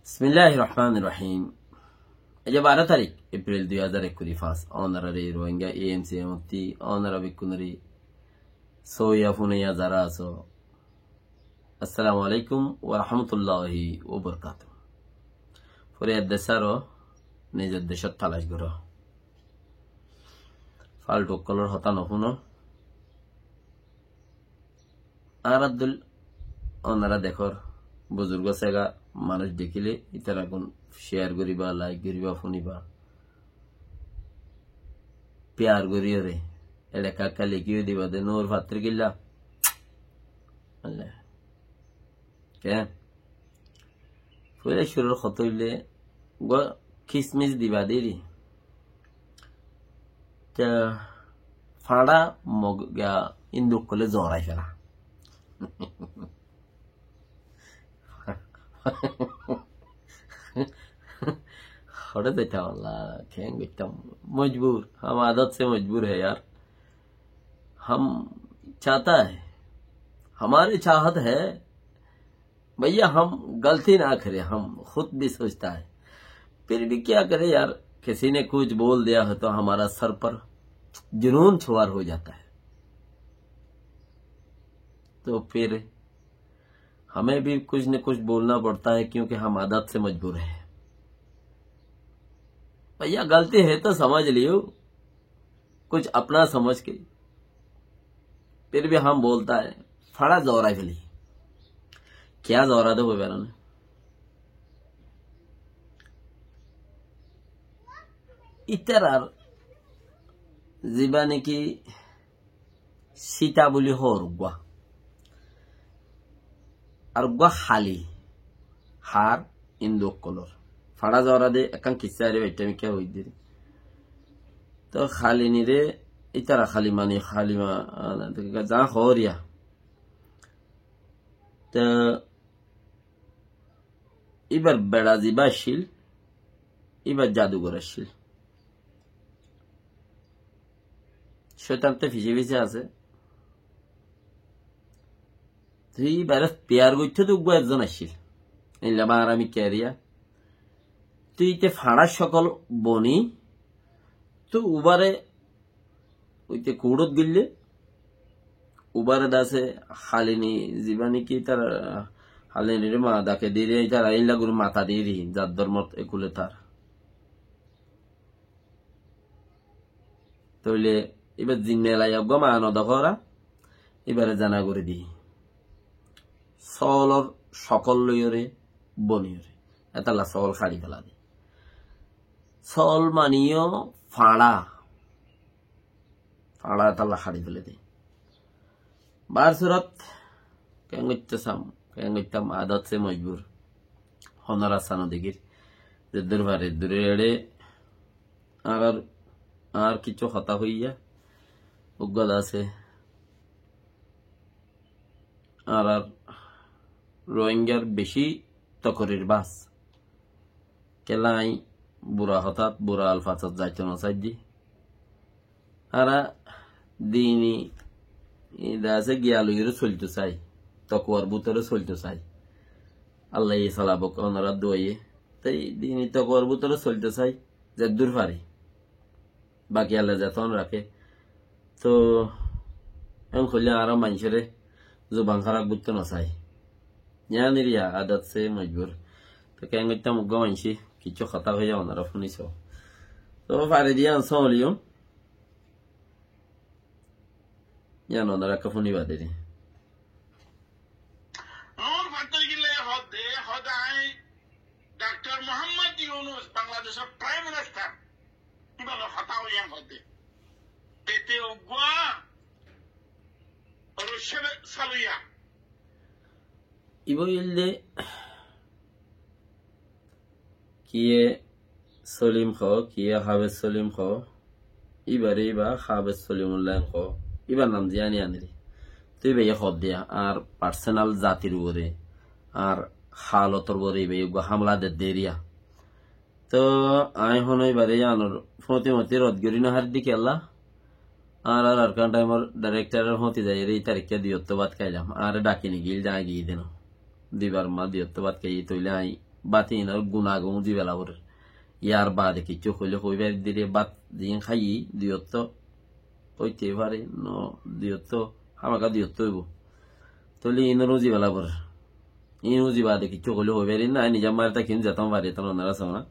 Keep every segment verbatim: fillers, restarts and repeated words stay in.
Bismilláhir Rohmánir Rohím. Aijja baró tarík Epril dui házar ekkuri fañs. Ónorare Rohingya A M C M ottú ónora bekkúnore sóiya fúnaiya zará asó, assalamu alaikum wa rahmatullahi wa barakatuhu. Fore edde sáro, nizor decót talac goró. Faltu ókkolor hotá nofúno. Añárar dóil ónora dekór, buzurgó sega manúic dekíle, ítarattún share goríba, like goríba, fúniba. Piyar goríyore, eçe ekka ekka lekíyo diba de, Nur Fattor Killa. Buille. Ke? Foila cúrur hotá óile, uggwá kismis diba deri. Te fañça mog-, ya, Hindu ókkole zorai fela. Hoçé zaitam Allah, keén goittam? Majbur, hum aadat se majbur hai yaar. Hum chahta hai, hamari chahat hai, بھیا، ہم غلطی نہ کرے، ہم خود بھی سوچتا ہے۔ پھر بھی کیا کرے یار، کسی نے کچھ بول دیا ہے تو ہمارا سر پر جنون سوار ہو جاتا ہے۔ تو پھر ہمیں بھی کچھ نہ کچھ بولنا پڑتا ہے، کیونکہ ہم عادت سے مجبور ہیں۔ بھیا، غلطی ہے تو سمجھ لیو، کچھ اپنا سمجھ کے۔ پھر بھی ہم بولتا ہے، فاڑا زورا فیلی۔ کیا زورا دے بوبے نا؟ Ítarar zibá niki sita buli hoór uggúa. Ar uggúa háli, hár Hindu ókkolór. Fañça zora de ekkán kissá arí baiththá mikká hoóidde. Toóu háli nire, ítara háli mani, háli ma-, za hoór ya. Toóu íbar beça zibá accíl, íba jadugor accíl. Cóitan te fice fice asé. Te íbare piyar goitté de uggúa ekzon accíl. Eilla bañrami keriya. Te íte fañçar cokol boni, te ubare Óite kuçót goillé, ubare de asé halini, zibá niki tar halinire ma dake diri, tar ailla gori mata diri, zar dormot ekule tar. Tóile ibar zimmedari uggúa ma no dekóra, ibare zana gori di. Sóolor cokol loiyore, boniyore. Etalla sóol hári fela de. Sóol mani yó fañça. Fañça etalla hári fela de. Bar surat, keén goittám, keén goittám, adat se mojbur. Honó rasta no dekír. Zeddúr fari eddúr ere, ar, ar kissú hotá hoiya, uggúa de asé. Añárar Rohingyar bicí tokorir bas. Kiyólla añí bura hotát, bura alfazot zaito no saidde. Añára dini, e, de asé giyan loiyóre soilto sai. Tokuwar bútore soilto sai. Allaye salabok, onorár duaye. Te dini tokuwar bútore soilto sai. Zeddúr fari. Baki Allaye zeton raké. Toóu, en hoilé añára maincóre zuban háraf goitto no sai. Yián eriya adat se mojbur. Toóu keén goittám uggúa maincé, kissú hotá hoiya onora fúniso. Toóu fari de yián sóoliyum. Yián onora ekka fúniba deri. Nur Fattor Killa hoó de, hoó de añí Daktor Muhammad Yunus, Bangladecor Prime Minister, íbar loi hotá hoiyum hoó de. Ete uggúa roiccá saloiya. Ibá óilde kiyé Solim hoó, kiyé Háfez Solim hoó, íbaré íba Háfez Solimullah hoó, íbar nam ziyán yián eri. Toi íbaye hoó de, añár personal zatir uore, añár halotor uore íbaye uggúa hámla dedde eriya. Toóu añí honó íbaré yiánor fúñti-fúñti rod gorí no fari de kiyólla. Añárar Arkan Timeor directoror fúñti zaiyóre ítara ekka dui ottó bát háilam. Añáre dhaki nigil de, añí giyí de no. Duibar ma dui ottó bát háiyi, tóile añí Bát inor gunagun uzi bela forer. Yar bade kiccú hoile hoi faridde re, bát din háiyi duyottó óite fare, no duyottó, hámaka duyottó óibo. Tóile inor uzi bela forer. In uzi bade kiccú hoile hoi farir na, añí nize mari táki, zeton fari eton onora sóna.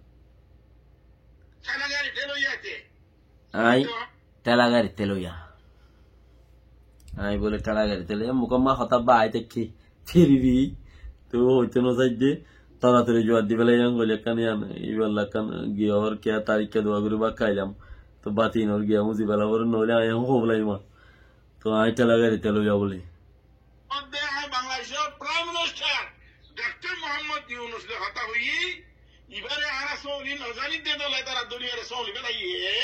Añí tela gari te loiya. Añí bole tela gari te loiya. Mukómma hotá bái táki. Firibi. Tó hoito no saidde. Toratori juwab di félailam, hoile ekkán iyan, iballa ekkán giyór kiya tarik kiya dua gori bát hailam. Tó bát inor giya uzi bela forer, noile añí hon hoblaima. Tó añí tela gari te loiya bole. Bangladecor Prime Minister Doctor Muhammad Yunus le hotá hoiyi, ibare añára sóuni no zani de dóle tara duniyare sóuni félaiye,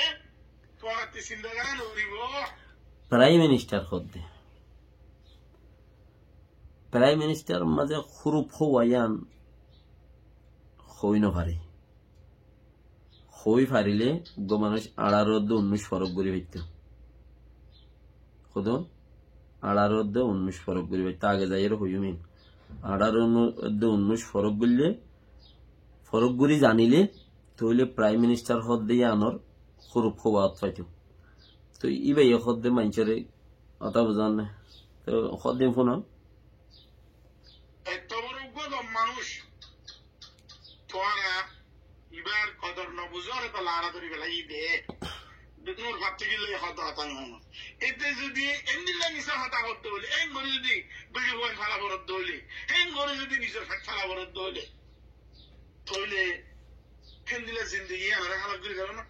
tuáñra sinta gora no foribo. Prime Minister hoódde. Prime Minister mazé huruf hówa iyan hoi no fare. Hoi farile uggwá manúic añçáro de unnúic forók gorí faittó. Hodún? Añçáro de unnúic forók gorí faittó. Age zaiyóre hoiyúm in. Añçáro de unnúic forók goille, forók gorí zanile, tóile Prime Minister hoódde iyanor huruf hówa ot faitó. Tó íbaye hoódde maincóre hotá buzán né. Tó hoódde fúno. Etto boro uggwá gom manúic, tuáñra ibar kodor no buzór, etolla añára dóri félaiyi de. Nur Fatehilla e hotá hotá no. Ete zodi endilla misá hotá hoódde óile, en gori zodi biri fuain fala forodde óile, en gori zodi nizor fet fala forodde óile, tóile endilla zindigi añára halak gori felo na.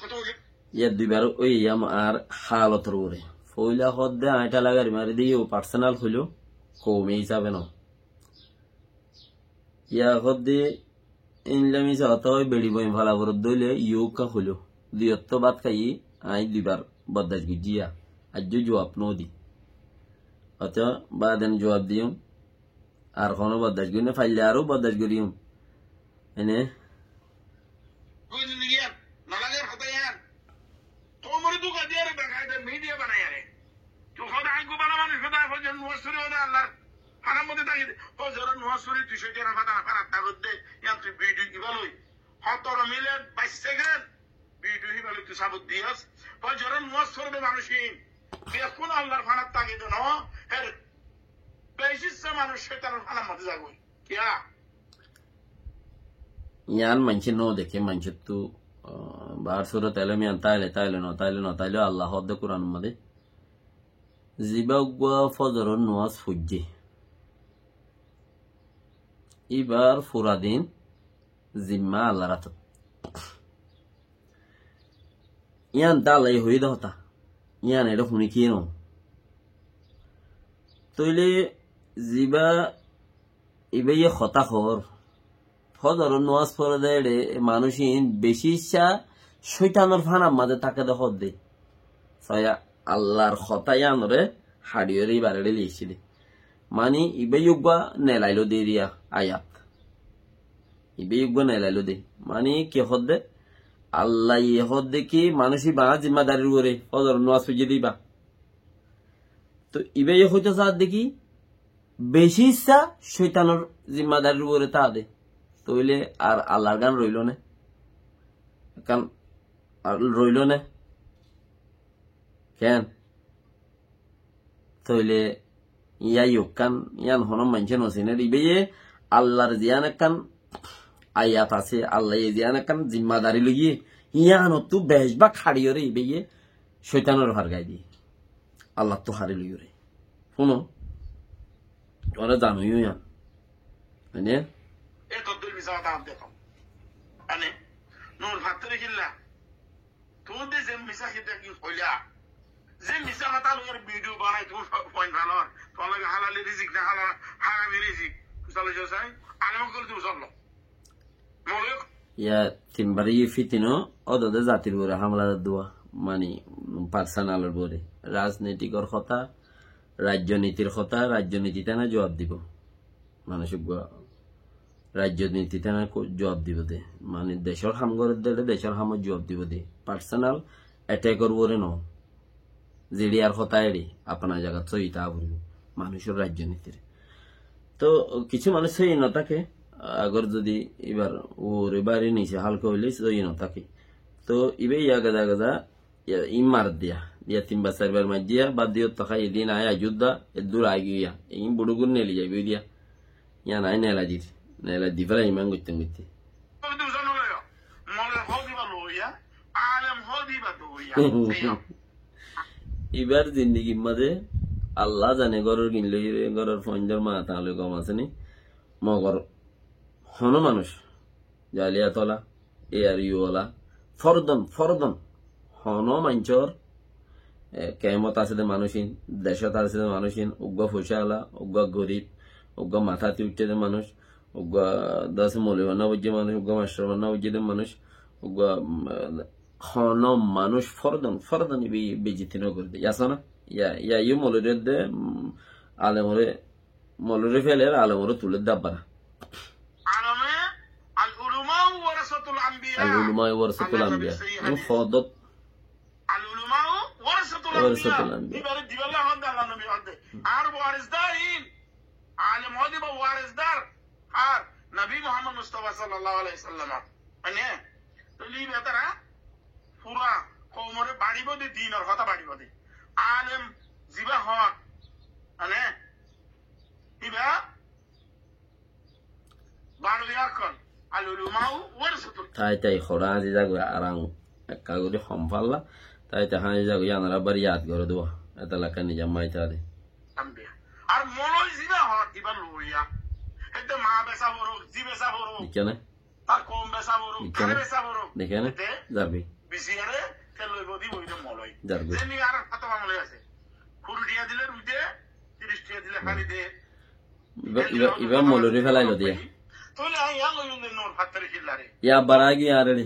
Hotá hoódde. Iya duibar óiye yam ar halotor uore. Foila hoódde añí tela gari mari de, yó personal hoilo, koumi hísabe no. Iya hoódde, inla misá hotá hoi beri boin fala forodde óile, yó ekka hoilo. Duiyottó bát háiyi, añí duibar boddac goijjí ya. Aijjó juwab no di. Hotá baden juwab diyum. Ar hono boddac gorí no faille aró boddac goríyum. Ene? Buzí niyan, no lager hotá iyan. Tomare duka diyore bekaida media banaiyore. Tui hoda añggu bana manúic hoda Fozoror nomaz fori hoda Allar fanar modde táki de. Fozoror nomaz fori tui cóitanor fana, fanat tákot de. Iyan tui video ibá loi. Hotoro minit bais sekend video ibá loi tui sabut diyos. Fozoror nomaz fori de manúic in. Bekkún Allar fanat táki de no. Her beci issá manúic cóitanor fanar modde zagói. Kiyá? Yián maincé no deké, maincóttu, ah, bar sura taile miyan taile, taile no, taile no, taile Allah hoódde Kuranor modde. Zibá uggwá fozoror nomaz foijjé, íbar fura din zimma Allar átot. Yián dá Allaye hoiyé dé hotá. Yián eçé huni kiyé no. Tóile zibá ibáye hotá hoór, fozoror nomaz fore dé eçé manúic in beci issá cóitanor fanar mazé táke dé hoódde. Soya Allar hotá yiánoré haçiyóre ibáre eçé loi aiccé dé. Mani ibáye uggwá nelailó dé eriya ayat. Ibáye uggwá nelailó dé. Mani ki hoódde? Allaye hoódde ki manúic ibá zimmadari uore fozoror nomaz foijjé dé ibá. Tó ibáye hoitó saádde ki, beci issá cóitanor zimmadari uore táke dé. Tóile ar Allar gán roiló né? Ekkán ar roiló né? Ken? Tóile yá yó ekkán, yián hono maincé no siné. Ibáye Allar ziyán ekkán ayat asé, Allaye ziyán ekkán zimmadari loiyé, yiánottú becbák haçiyóre ibáye cóitanor fargai diyé. Allattú haçi loiyóre. Fúno, tuáñra zanoiyó yián. Mane? E toddúr misá hotá añár dekó. Mane, Nur Fatehilla. Tuáñde ze misá hotá ki hoilá. Ze misá hotá loiyóre video banai tuáñr fo-, foin falor. Tuáñr lage halali rizik na hala-, harami rizik. Tuáñr lage sai, alem ókkol tuáñr sólo. Molok. Yá, tin bar yí fitin ó, ódode zatir uore hamla dua. Mani, personal or uore. Rajnitikor hotá, rajjonitir hotá, rajjoniti tana juwab dibo. Manúic uggwá rajjoniti tana ko-, juwab dibo de. Mani decór ham gorédde, decór hamor juwab dibo de. Personal attack or uore no. Ziçiyar hotá eçé, apna zagat sóiyi táka foribo. Manúicor rajjonitir. Tó kissú manúic sóiyi no táke, Agor zodi ibar uore bari nise halka óile sóiyi no táke. Tóu ibá iya gaza gaza, iya, iín mar diya, iya tin bar sair bar maijjé, bad diyo to hái, edin aái ajudda, eddur aigiyá, iín buçugur neli zaibói diya. Yián aái nela dir, nela di félai iman goittám goitte. Ibár zindigir mazé Allah zane góror gin loi, góror foindor maa taa loi gom asé ni, mogor hono manúic, zaliyat ola, A R U ola, fordon, fordon, hono maincór, e, kemot asé de manúic ín, decót asé de manúic ín, uggúa foicá ola, uggúa gorib, uggúa matá háti uiththé de manúic, uggúa dase moulovi banna foijjé manúic, uggúa mastor banna foijjé de manúic, uggúa, mm, hono manúic fordon, fordon ibe, ibe beijjoti no goré de. Yá asé na? Yá, yá, yó moulovi de, mm, alemore, moulovi feler, alemore tuler de abbara. Alame, al ulama warasatul anbiya. Al ulama warasatul anbiya. Ibare dibálla hoódde Allar nobi hoódde. Ar warisdar ín. Alem hoódde ba warisdar. Ar nobi Muhammad Mustafa sallallahu alaihi wasallam. Mane, tóile íba tará fura koumore baçibó de, dinor hotá baçibó de. Alem zibá hoór, mane, íba Tái tái horá añzi zagói, ar añg ekká gorí hom falla, tái tái háñzi zagói, yíanor abar yad goré dé, etallá ekká nizam maitá de. Ar moloi zibá hoór, ibá loiya. Ede maa besá foruk, zi besá foruk. Deikkó né? Tar koum besá foruk, deikkó né? Tar besá foruk. Deikkó né? Ede zarbi. Bisiyare te loibo di boi de moloi. Zarbi. Zeni ar hotá moloi asé. Kuri tiya dile rui de, tiris tiya dile hári de. Ibá, ibá, ibá molori felailo diya. Tóile añí yá loiyum de Nur Fattori Killare. Yá baragi areri.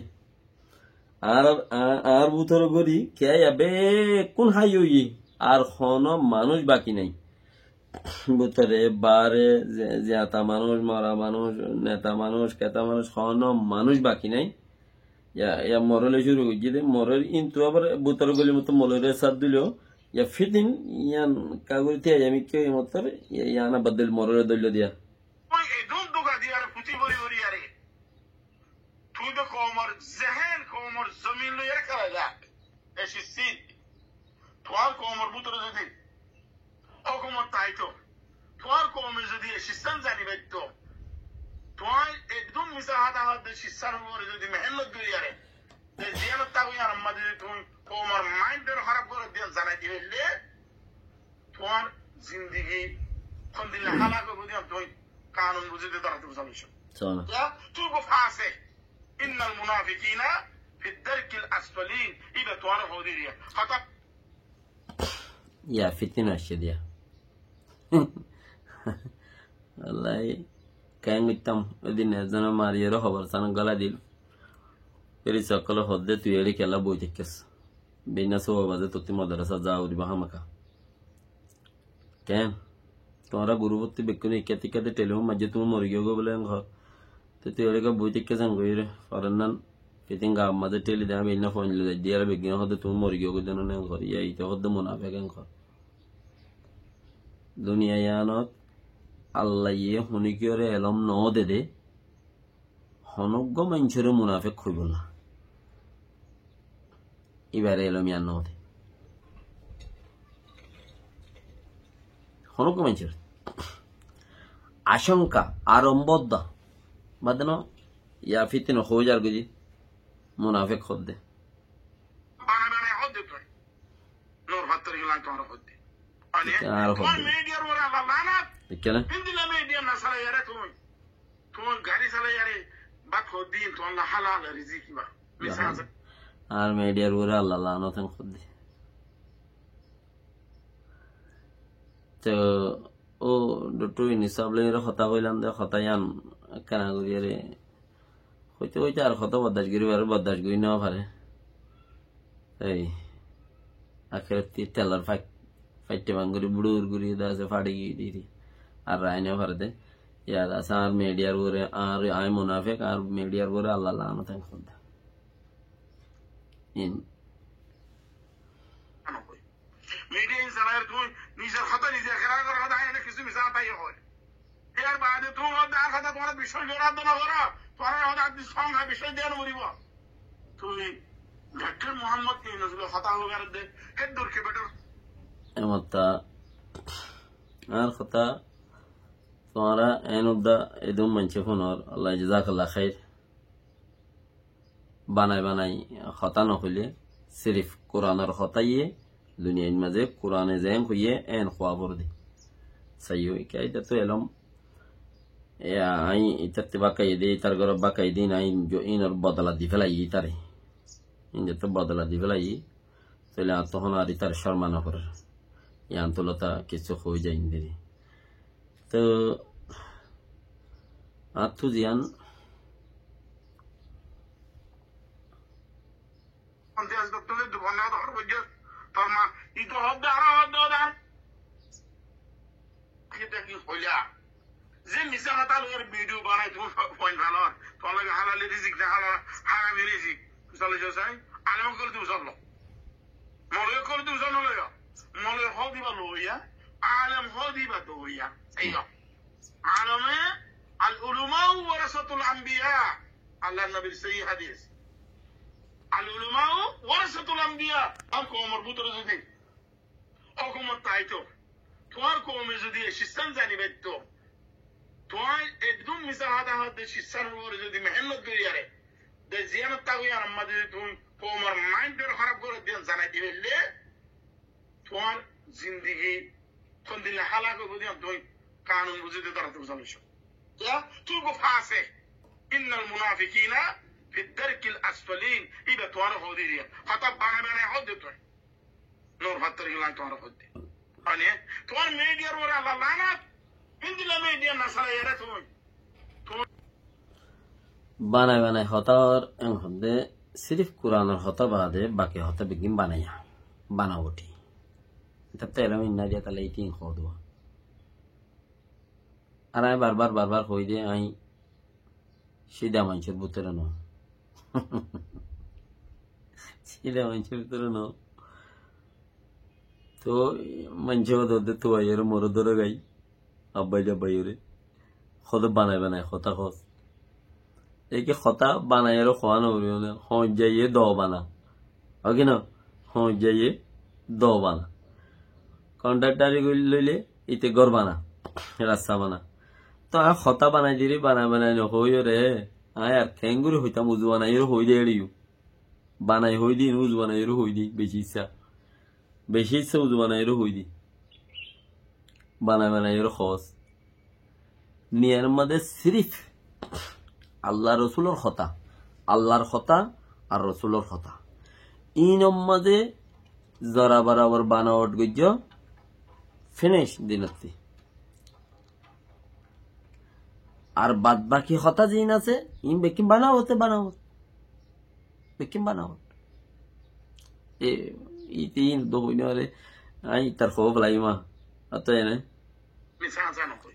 Ar, ar, ar bútore gori, kiyá yá bekkún hái óiye. Ar hono manúic baki nai. Bútore, baáre, ze-, zeñta manúic, mora manúic, neta manúic, keta manúic, hono manúic baki nai. Yá, yá morole cúru goijjé de, morol intu abar bútore golir moto molore sat dilo, yá fitin, yián kagori tiya yá mikká yá motor, yá, yián abar dil morole dóillo diya. Tui edún duga diyare futi gori gori yare. Tui to koumor zehen, koumor zomin loiyare kelaila. Eccíssin. Tuáñr koumor bútore zodi hókumot táito, tuáñr koume zodi e cissán zani faitto, tuáñr ekdom misá hotá hoódde cissár uore zodi mehénnot gorí yare, ze ziyánot táko yíanor mazé zodi tuñí koumor maindor hóraf goródde yían zanai di faille, tuáñr zindigi hondilla hálak óibo de yían tuñí kanun buzí de dóra tuñí zano. Yá, tui go fasek. Innal munafikina fid darkil asfalin. Íba tuáñre hoódde diya. Hotá Yá, fitina aiccé diya. Wallai, keén goittám, ói din ezzone mariyóre hobor san gólai dil. Firi sokkole hoódde tui eçe kiyólla boi táikkos. Beinna suba baze tottí modrasat za foribo hámaka. Keén? Tuáñra gurubottí bekkúne ikká tikká de telifón maijjé tuñí mori giyógoi bóli en hoór. Te tui eçe boi táikkos en gorí re, forennan fitin gaar mazé theli de, añí beinna foin loi zai de, yára beggúne hoódde tuñí mori giyógoi de no en hoór, yá ite hoódde munafek en hoór. Duniya yíanot Allaye honikiyóre elóm no de de, honó uggwá maincóre munafek hoibólla. Ibare elóm yían no de. Honó uggwá maincóre. Acónka, arombó de. Bade no, yá fitina hoói zar goijjé, munafek hoódde. Banai banai hoódde tuñí. Nur Fattori Killare tuáñre hoódde. Mane, tuáñr midiyar uore Allar lanat. Deikkó né? Endilla midiya no salai yare tuñí. Tuáñr gari salai yare, bát hoódde, tuáñlla halal rizik ibá. Misá asé. Ar midiyar uore Allar lanat en hoódde. Te ó Doctor Yunus sáb loi hotá hoilam de, hotá yían ekkán gorí are hoite hoite ar hotá bordac gorí fare, bordac gorí no fare. Ei, akérottí telor fak-, faitte bangori budur gori de asé, fari giyé de. Ar rai no fare de. Yar asé añár midiyar uore, añár, añí munafek, añár midiyar uore Allar lanat en hoódde. In. Midiya in salai tuñí nizor hotá nize ekrar goró, hotá añí kissú misá hotá hoóir. Yar baade tuáñra añár hotá tuáñra biccác goró de no goró, tuáñra hotá añáre biccác diya no foribo. Tui Daktor Muhammod Yunus loi hotá hoibar de, héddur ki betor? Emon ta, añár hotá tuáñra en udda edun maincé funor, Allah jazakallah khair. Banai banai hotá no hoile, sirif Kuranor hotá iye, duniyair mazé Kurane zeén hoiye, en hoó foribó de. Saiyo, ika ita to elóm, e, añí itar te bakai de, itar górot bakai de, añí jo inor bodola di félaiyi itare. In zeto bodola di félaiyi, tóile añár tohón ar itar córma no forer. Yián tulota kessú hoi zai indiri. Tó, añáttu ziyán Imtiaz Doctor-e dufan na dor bujjós, tor ma, i to hoó de, aró hoó de, hoó de. Ki de ki hoila? Ze misá hotá loi video banai tuáñra fo-, foin falor, tuáñra lage halal rizik ne halal, harami rizik. Misal loi sai, alem ókkol tu solo. Moloi ókkol tu solo loiya. Moloi hoó diba loiya. Alem hoó diba loiya. Saiyo. Alame, al-ulamau warasatul anbiya. Allar nobir sóhi hádis. Al-ulamau warasatul anbiya. Añár koumor bútore zodi hókumot táito, tuáñr koume zodi e ciccán zani faitto, tuáñra edún misá hotá hoó de ciccán uore zodi mehénnot gorí yóre, de ziyánot táko yíanor mazé zodi tuñí koumor mind-ore hóraf gorí diyan zanai di faille, tuáñr zindigi hondilla hálak óibo de yián tuñí kanun buzí de dóra tuñí zano. Ya, tuñí uggwá fasik. Innal munafikina fid darkil asfalin. Iba tuáñre hoó de yián. Hotá banai banai hoó de tuñí. Nur fattor gila tuáñre hoó de. Mane, tuáñr midiyar uore Allah lanat. Hindilla midiya no salai ere tuñí. Tuñí Banai banai hotá or en hoó de, sirif Kuranor hotá baade baki hotá beggín banaiya, banawati. Itattú elóm inna diya tale itin hoó duwa. Ar añí barbar, barbar hoói de, añí cida maincór bútore no. Cida maincór bútore no. Tó maincé hoó de, tuáñra morot dóro gai. Abbai dabbai ore. Hoó de banai banai hotá hoós. Eki hotá banai ore hoó no foribo né. Hoóñjaiye do bana. Ói ki no? Hoóñjaiye do bana. Kontraktori goi loile ite gór bana. Rasta bana. Tó añí hotá banai diri, banai banai no hoói ore. Añí ar keéngori hoitám, uzu banai ore hoói de eriyo. Banai hoói de, uzu banai ore hoói de, beci issá. Beci issá uzu banai ore hoói de. Banai banai ore hoós. Niyanor mazé sirif Allar Rosulor hotá, Allar hotá ar Rosulor hotá. Inor mazé zora borabor banawot goijjó, finish dinottí. Ar bad baki hotá ziín asé, iín bekkín banawot, banawot. Bekkín banawot. E, ite iín dóu hoói no fare, añí itar hoó felaiyum. Ato ene. Misá asé no hoói.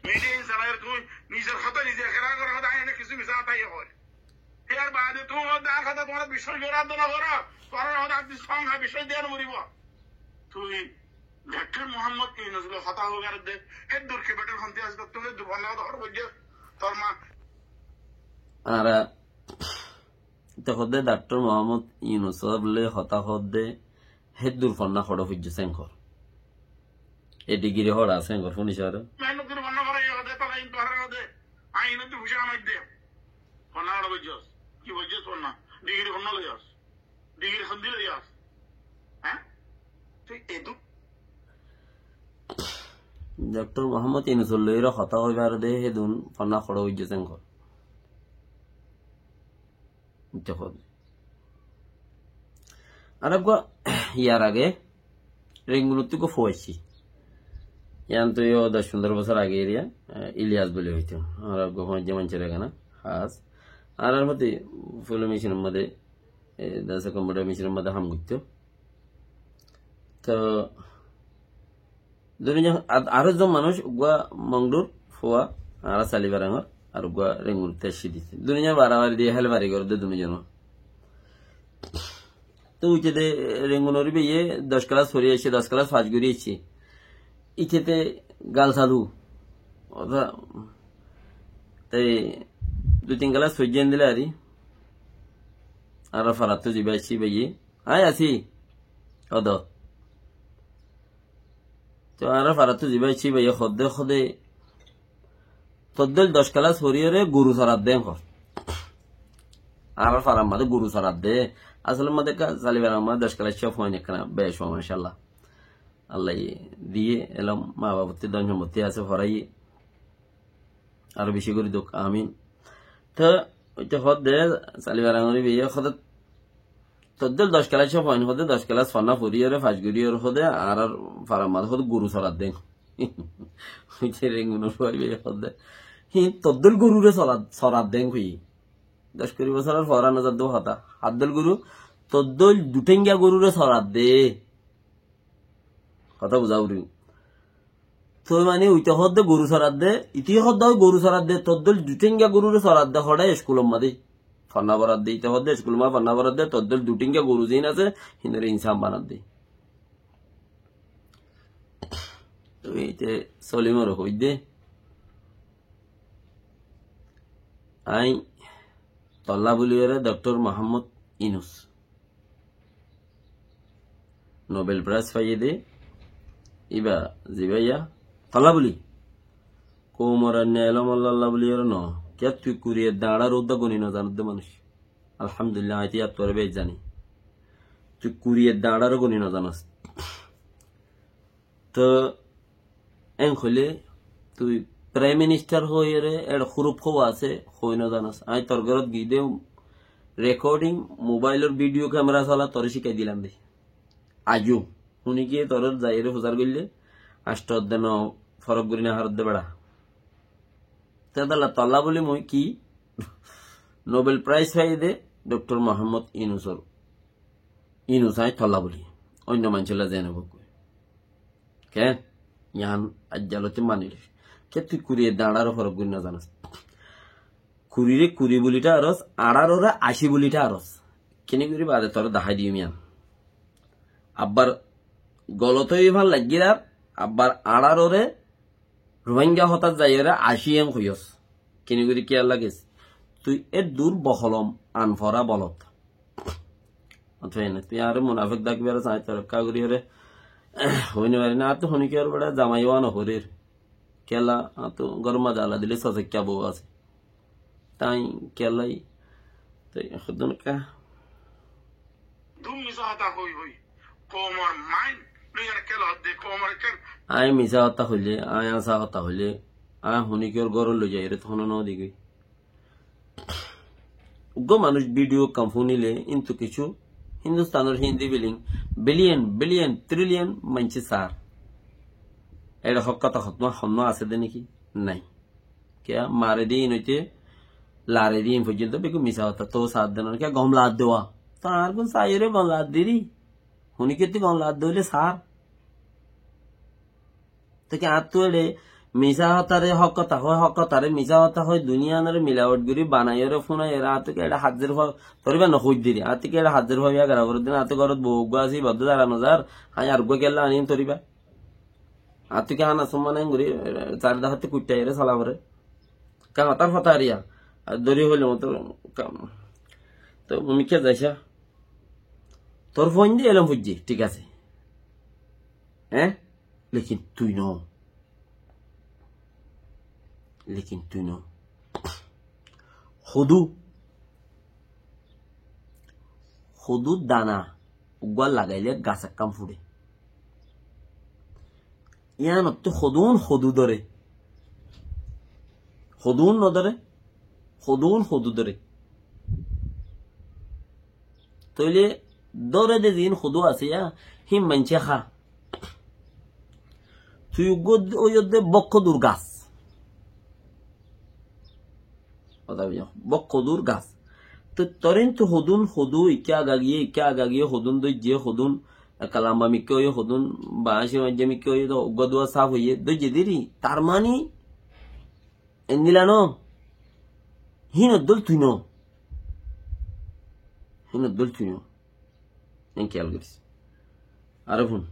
Midiya in salai tuñí nizor hotá nize ekrar goró, hotá ene kissú misá hotá iye hoór. Yar baade tuñí hoó de añár hotá tuáñra biccác goró de no goró, tuáñra hotá añáre biccác diya no foribo. Tui Daktor Muhammod Yunus loi hotá hoibar de, héddur ki betor honti asé, tor héddur fonna hotá hoibar de, tor ma. Añára te hoó de Daktor Muhammod Yunus sáb loi hotá hoó de, héddur fonna hoçé foijjó sengor. E digiri hoçé sengor funi sare. Mehénnot gori fonna goré, e hoó de, tala in tuáñra hoó de, añí inottú fuisá kamai de. Fonna hoçé foijjós? Ki foijjós fonna? Digiri fonna loiyós? Digiri hondilla loiyós? Há? Tui edu Daktor Muhammod Yunus loi ere hotá hoibar de hédun fonna hoçé foijjó sengor. Buijjó hoó de. Ar uggwá yar age Rengunottú uggwá fua aiccí. Yián to yó doc fundoro bosór age eriya, eh, Iliyas buli hoitó. Añára uggwá fua aiccí maincór ekana, hás. Añárar mode fuli mecin or mode, eh, dase kompiutar mecin or mode ham goittó. To duniya, ar, ar ekzon manúic uggwá Mongdur fua, añára Salibarangor, ar uggwá Rengunottú aiccí de. Duniya barabari diye hélbari goré de duniya no. To uite de Rengunor beiye doc kelas fori aiccí, doc kelas fas gori aiccí. Ite te gal salu. Óta, te dui tin kelas foijjé endilla ari. Añárar farattú ziba aiccé íbaye. Aññí así. Ódot. Te añárar farattú ziba aiccé íbaye hoódde, hoódde, toddóil doc kelas foriyóre goru soradde hoór. Añárar farar mazé goru soradde. Asóle mazé ekká Salibarar mazé doc kelas cóf fuain ekkán bec, macállah. Allaye diye elóm, ma bafottí don sompottí asé, foraiye. Aró beci gorí douk, amin. Te, óite hoódde, Salibar añári beiye hoódde, toddóil doc kelas cóf fuain hoódde, doc kelas fonná foriyóre, fas goriyóre hoódde, añárar farar mazé hoódde goru soradde. Óite Rengunor fuain beiye hoódde, hí toddóil gorure sora-, soradde hoói. Doc kuri bosóror fora no zadde hotá. Haddóil goru, toddóil duténga gorure soradde. Hotá buzá foribó. Toi mani uite hoódde goru soradde, ite hoódde goru soradde, toddóil duténga gorure soradde, hoçé eskulor mazé. Fonná foradde, ite hoódde eskulor mazé fonná foradde, toddóil duténga goru ziín asé, híinore insán banadde. Toi ite Solimore hoóidde. Aññí tolla buliyóre Doktor Muhammod Inus. Nobel Prize faiyé dé, íba zibá iya, tolla buli. Koumor ainne elóm olla buli ore no. Kiyá tui kuri edde añçáro uddá goni no zanós dé manúic. Alhamdulillah, aññí to yáttu ore beci zani. Tui kuri edde añçáro goni no zanós. To en hoilé tui Prime Minister hoiyóre, eçé huruf hou asé, hoi no zanós. Aññí tor górot giyí dé recording, mobailor video camera sola, toré cíkai dilam dé. Aijjó, huni giyé toré zaiyóre fusár goillé, añctho edde no forok gorí no faródde beça. Te tolla, tolla buli mui ki? Nobel Prize faiyé dé Doktor Muhammod Inusor. Inus aññí tolla buli. Oinno maincólla zeén ók. Ken? Yián aijjalóti mani loic. Ke tui kuri edde añçáro forok gorí no zanós? Kurire kuri buli tharos, añçárore ací buli tharos. Kini gorí bade toré dahái diyum yián. Abbar golot ói fán laiggílar, abbar añçárore Ruáingga hotát zaiyóre ací en hoiyós. Kini gorí kiyá lagis? Tui eddur boholom anfora bolot. Ótoi ene, tui añáre munafek dakíbar, aññí toré ekká gorí ore hoi no fari na, añáttu honikiyór beça zamai ówa no forer. Kiyólla, añáttu góror mazé ala dile sosaikka bou asé. Tái kiyólla, tái hoddún ekká. Dum misá hotá hoi hoi. Koumor main loiyóre kiyólla hoddé, koumor ekká. Aññí misá hotá hoilé, aññí asá hotá hoilé, aññí honikiyór górot loi zaiyóre tohón no digói. Uggwá manúic video ekkán funile, kintu kessú Hindustanor Hindi film, billion, billion, trillion maincé sar. Eçé hók hotá hotá honnúa asé dé niki? Nai. Kiyá? Mare din óite lare din foijjonto beggún misá hotá. Tou sar dé no, kiyá gom lage dé wa? Tou añárgún saiyóre gom lage dé ri. Honikiyóttu gom lage dé óile sar. Te ki añáttu eçé misá hotáre hók hotá hoi, hók hotáre misá hotá hoi, duniyanore milawot gorí banaiyóre fúnaiyóre añáttu ki eçé házir fa-, toriba no hoiddíri. Añáttu ki eçé házir fa biya gora foredde, añáttu górot bou uggwá asé, ibá dó zara no zar, aññí ar uggwá kiyólla anim toriba. Añáttu ki hána summa nai gorí, e, sari dahátte kuittaiyóre sola fore. Kañ hotár fotá ariya, ar dóri hoile moto, ka-, to mui kiyá zaisá? Tor fuainde elóm foijjé, thík asé. Eé? Lekin tui no. Lekin tui no. Hodú. Hodú dana uggwá lagaile gas ekkán fure. Yíanottú hodún hodú dóre. Hodún no dóre. Hodún hodú dóre. Tóile dóre de ziín hodú asé yá, híin maincé há. Tui uggwá óiyos de bókkodúr gas. Hotá buzó? Bókkodúr gas. Toi toréntu hodún hodú, ikká aga giyé, ikká aga giyé, hodún dóijje, hodún ekka lamba mikká óiye, hodún baáñcor maijjé mikká óiye, to uggwá duwá sáf óiye, dóijje diri. Tar mani, endilla no. Híinor dóil tui no. Híinor dóil tui no. Eén kiyal goris. Aró fún.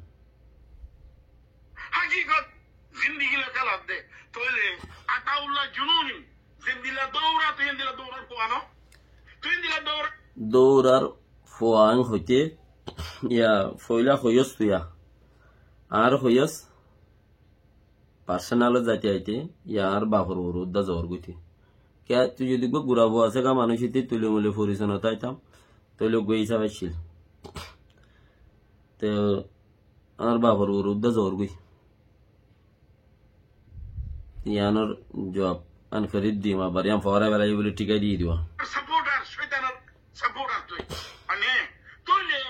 Hakikot zindigi loi kiyal hoó de. Tóile Jununi, zendilla doura, tui endilla dourar fua no? Tui endilla doura. Dourar fua añ hoite, ya, foila hoiyos tui ya. Añáre hoiyos, personal ot zaite aite, ya añár bafor uore udda zor goite. Kiya, tui zodi gura fua asé ga manúic ite tuli muli foriso no taitam, toile goi hísab accíl. Te añár bafor uore udda zor goi. Iyanor juab an keri dim, abar iyan fore belai buli thikai di diba. Supporter, cóitanor supporter tui. Mane, tui le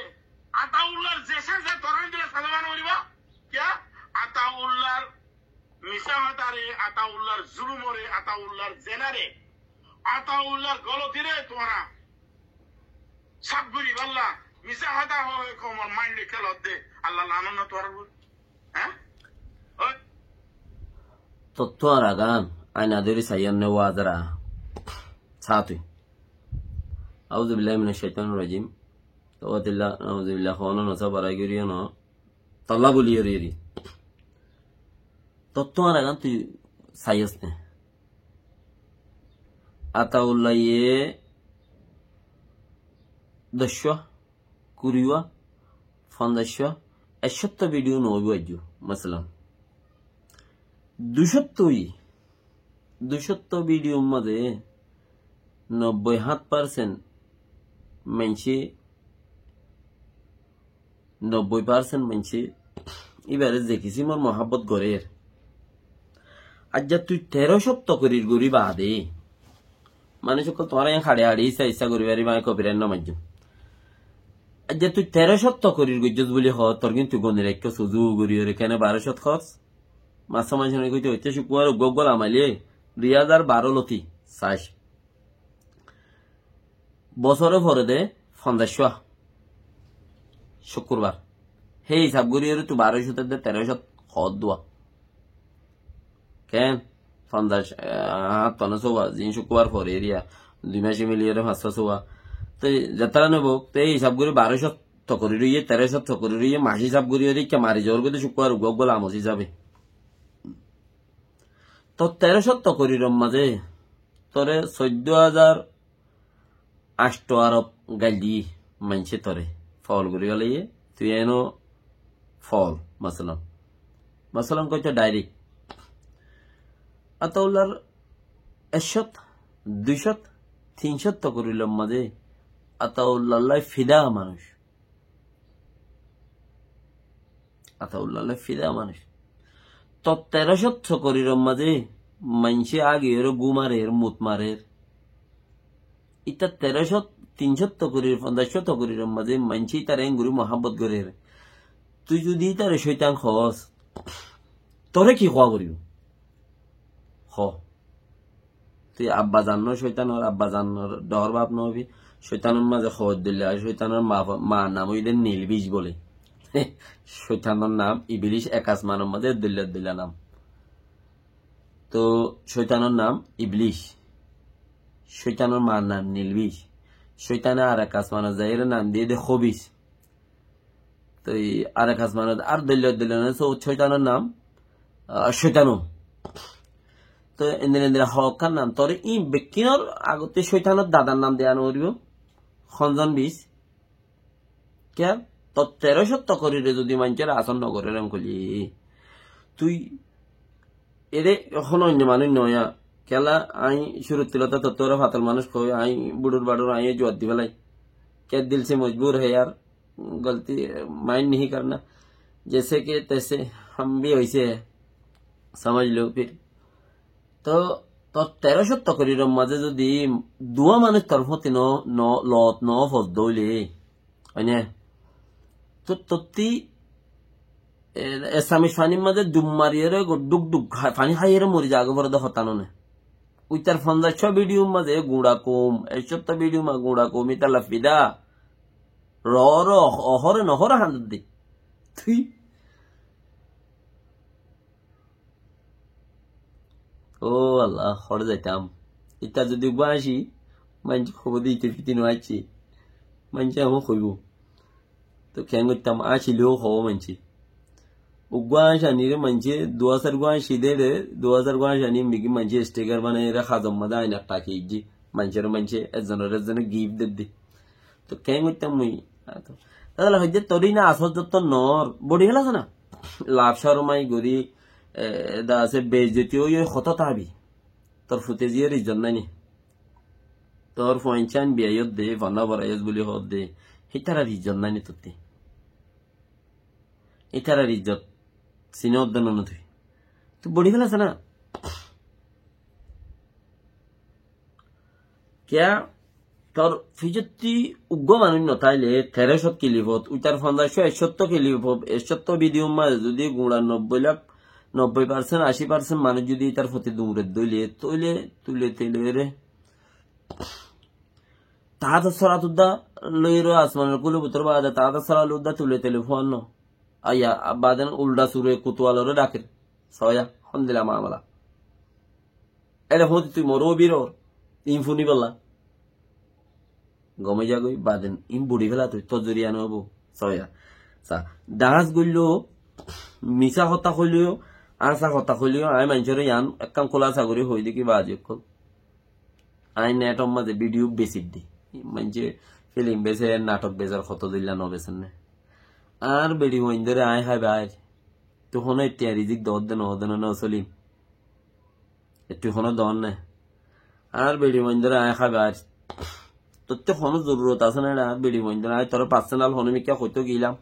Ataullar ze se ze torán dile salman koriba? Kiya? Ataullar misá hotare, Ataullar zulumore, Ataullar zenare, Ataullar golotire tuáñra saf gori balla, misá hotá hoi koumor mainde kelot de, Allah lanot no tuáñrar uore. Há? Oi. Tottú aragan, aina dóri saiyon ne wazara. Sa tui. Auzubillahi minash shaitanir rajim. Tobatilla, auzubillah, hono no sa barai goriyo no. Tolla buli yori yori. Tottú aragan tui saiyos ne. Ataullaye doccúa, kuriwa, fonzaccúa, ekcótto video no óibo aijjó, masalan. Ducótto ói, ducótto video mazé nobboi hát percent maincé nobboi percent maincé íbare ze kisimor muhábbot gorér. Aijja tui teró cót tokorir gorí baade, manúic ókkol tuáñra iyan haçe haçe issa issa gorí fariba, añí copyright no maijjum. Aijja tui teró cót tokorir goijjós buli hoó, tor gin tui goni raikkós uzu gorí ore kene baró cót hoós? Massá manúic ókkole hoité cúkkubar uggúa uggúa lamaile dui házar baró loti saic. Bosóre fore de fonzaccúa cúkkurbar. Hé hísab gorí ore tui baró cót de teró cót hoódduwa. Ken? Fonzac, ah, tonó sówa, zin cúkkurbar fore eriya, dui mace mili ore fañssúa sówa. Toi zetará noibó, toi hísab gorí baró cót tokorir óiye, teró cót tokorir óiye, mac hísab gorí ore ikká mari zor goi de cúkkurbar uggúa uggúa lamos hísabe. Toi teró cót tokoriror mazé tore soiddó házar añctho arob gail di maincé tore. Fool gorí félaiye, tui eno fool, masalan. Masalan, hoito direct. Ataullar ekcót, duicót, tincót tokoriror mazé Ataullallá fida manúic. Ataullalá fida manúic. Toi teró cót tokoriror mazé maincé agiyóre gú marer, mut marer. Ita teró cót, tin cót tokorir, fonzac cót tokoriror mazé maincé itare engorí muhábbot gorér. Tui zodi itare cóitan hoós, tore ki hoá foribó? Hoó. Tui abbazan no, cóitanor abbazanor dhoóñr baf no óibi. Cóitanor mazé hoóddoilla, cóitanor ma, ma nam óilde Nilbic bóle. Cóitanor nam Iblic, ek asmanor mazé eddoilla eddoilla nam. Toi cóitanor nam Iblic. Cóitanor ma nam Nilbic. Cóitane ar ek asmanot zaiyóre nam diyé de Hóbic. Toi ar ek asmanot ar dóilla dóilla nam, só cóitanor nam, ah, cóitano. Toi endilla endilla hoókkan nam. Tore íin bekkínor agotte cóitanor dadar nam deya no foribó. Honzon bic. Kiyá? Toi teró cót tokorire zodi maincóre asón no gorér en hoilé, tui ere hono oinno manúic no ya. Kiyólla añí cúrur tulót tottú ore fatol manúic hoói, añí buçur baçur, añí juab di félai. Kiyá, dil se mojbur hai yaar, galti, mind nahi karna. Jaise ke taise, hum bhi waise hai. Samajh lo phir. Toi, toi teró cót tokoriror mazé zodi duwá manúic tor fúañti no, no, loot no fosdó óile, óine? Toi tottí, e, esamic fanir mazé dum mariyóre go duk duk ha-, fani háiyore mori zagói foré de hotá no né. Uitar fonzac cót video mazé guñça koum, ek cót video ma guñça koum, italla fida. Ro ro, ohóre nohóre handor de. Tui. Ó Allah, hoçé zaitam? Ita zodi uggwá añci, maincé hoibo de ite fiti no aicce. Maincé amar hoibo. Toi keén goittam, añcileo hoibo maincé. Uggúa añcánire maincé, dui házar uggúa añcá diyére, dui házar uggúa añcáni biki maincé sticker banaiyére házor mazé aina thaki diyé. Maincóre maincé, ezzonore ezzone gift dedde. Toi keén goittám mui? Ato. Tala hoidde tor ina asol zotto noór, bodi félas na? Laf cormai gorí, e, da asé beijjoti ói ói hotó tábi. Tor fute ziyór izzot nái ni? Tor fuain cán biyaiyós de, fonna foraiyós buli hoódde, hítarar izzot nái ni tottí? Ítarar izzot sinódde no tui. Tui bodi félas na? Kiyá tor fijottí uggúa manúic no táile, teró cót kilifot, uitar fonzaic cót, ek cót kilifot, ek cót video mazé zudi guñça nobboi lak, nobboi percent, ací percent manúic zudi ítar foti duñret dóile, tóile, tule, tele re. Taátor sóra tuddá loiyóre asmanor kúle bútore baade taátor sóra tuddá tule tele fúanno. Aiya, baden ulda sure kutualore dhaker. Soóya, hondilla mamala. Ere fúti tui moró biror. In fúnibolla. Gom ói zagói, baden in buri féla tui, tor zoriya no óibo. Soóya. Sa, dhañs goilló, misá hotá hoiló, añsá hotá hoiló, aññí maincóre yián ekkán kúlasa gorí hoói de ki bazi ókkol. Aññí netor mazé video besi dí. Maincé filim besé, nathok besé, ar hotó dilla no beser né. Añár beçi fuaindóre aññí háibar. Tui honó ettiya rizik doódde noódde no, no Solim? Ettú honó doón né? Añár beçi fuaindóre aññí háibar. Tottú honó zorurot asé né? Añár beçi fuaindóre aññí toré personal honó mikká hoitó gilam.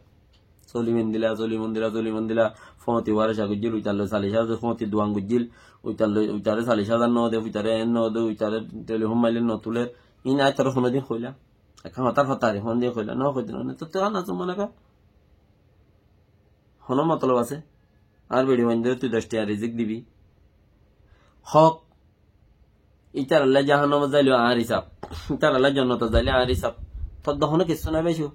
Solim endilla, Solim ondilla, Solim ondilla, fóti wara ca goijjíl, uitar loi salic házar, fóti duan goijjíl, uitar loi, uitare salic házar no de, uitare en no de, uitare telefón maille no tuler. Iín aññí toré honódin hoilam? Ekkán hotár hotá ar, honódin hoilam? No hoitó, no, no, tottú hán asé mone kor. Honó motolob asé? Añár beçi fuaindóre tui doc tiañ rizik dibi. Hók. Ítarallá jahannamot zailé añár hísab. Ítarallá jonnotot zailé añár hísab. Tor de honó kessú nái báico.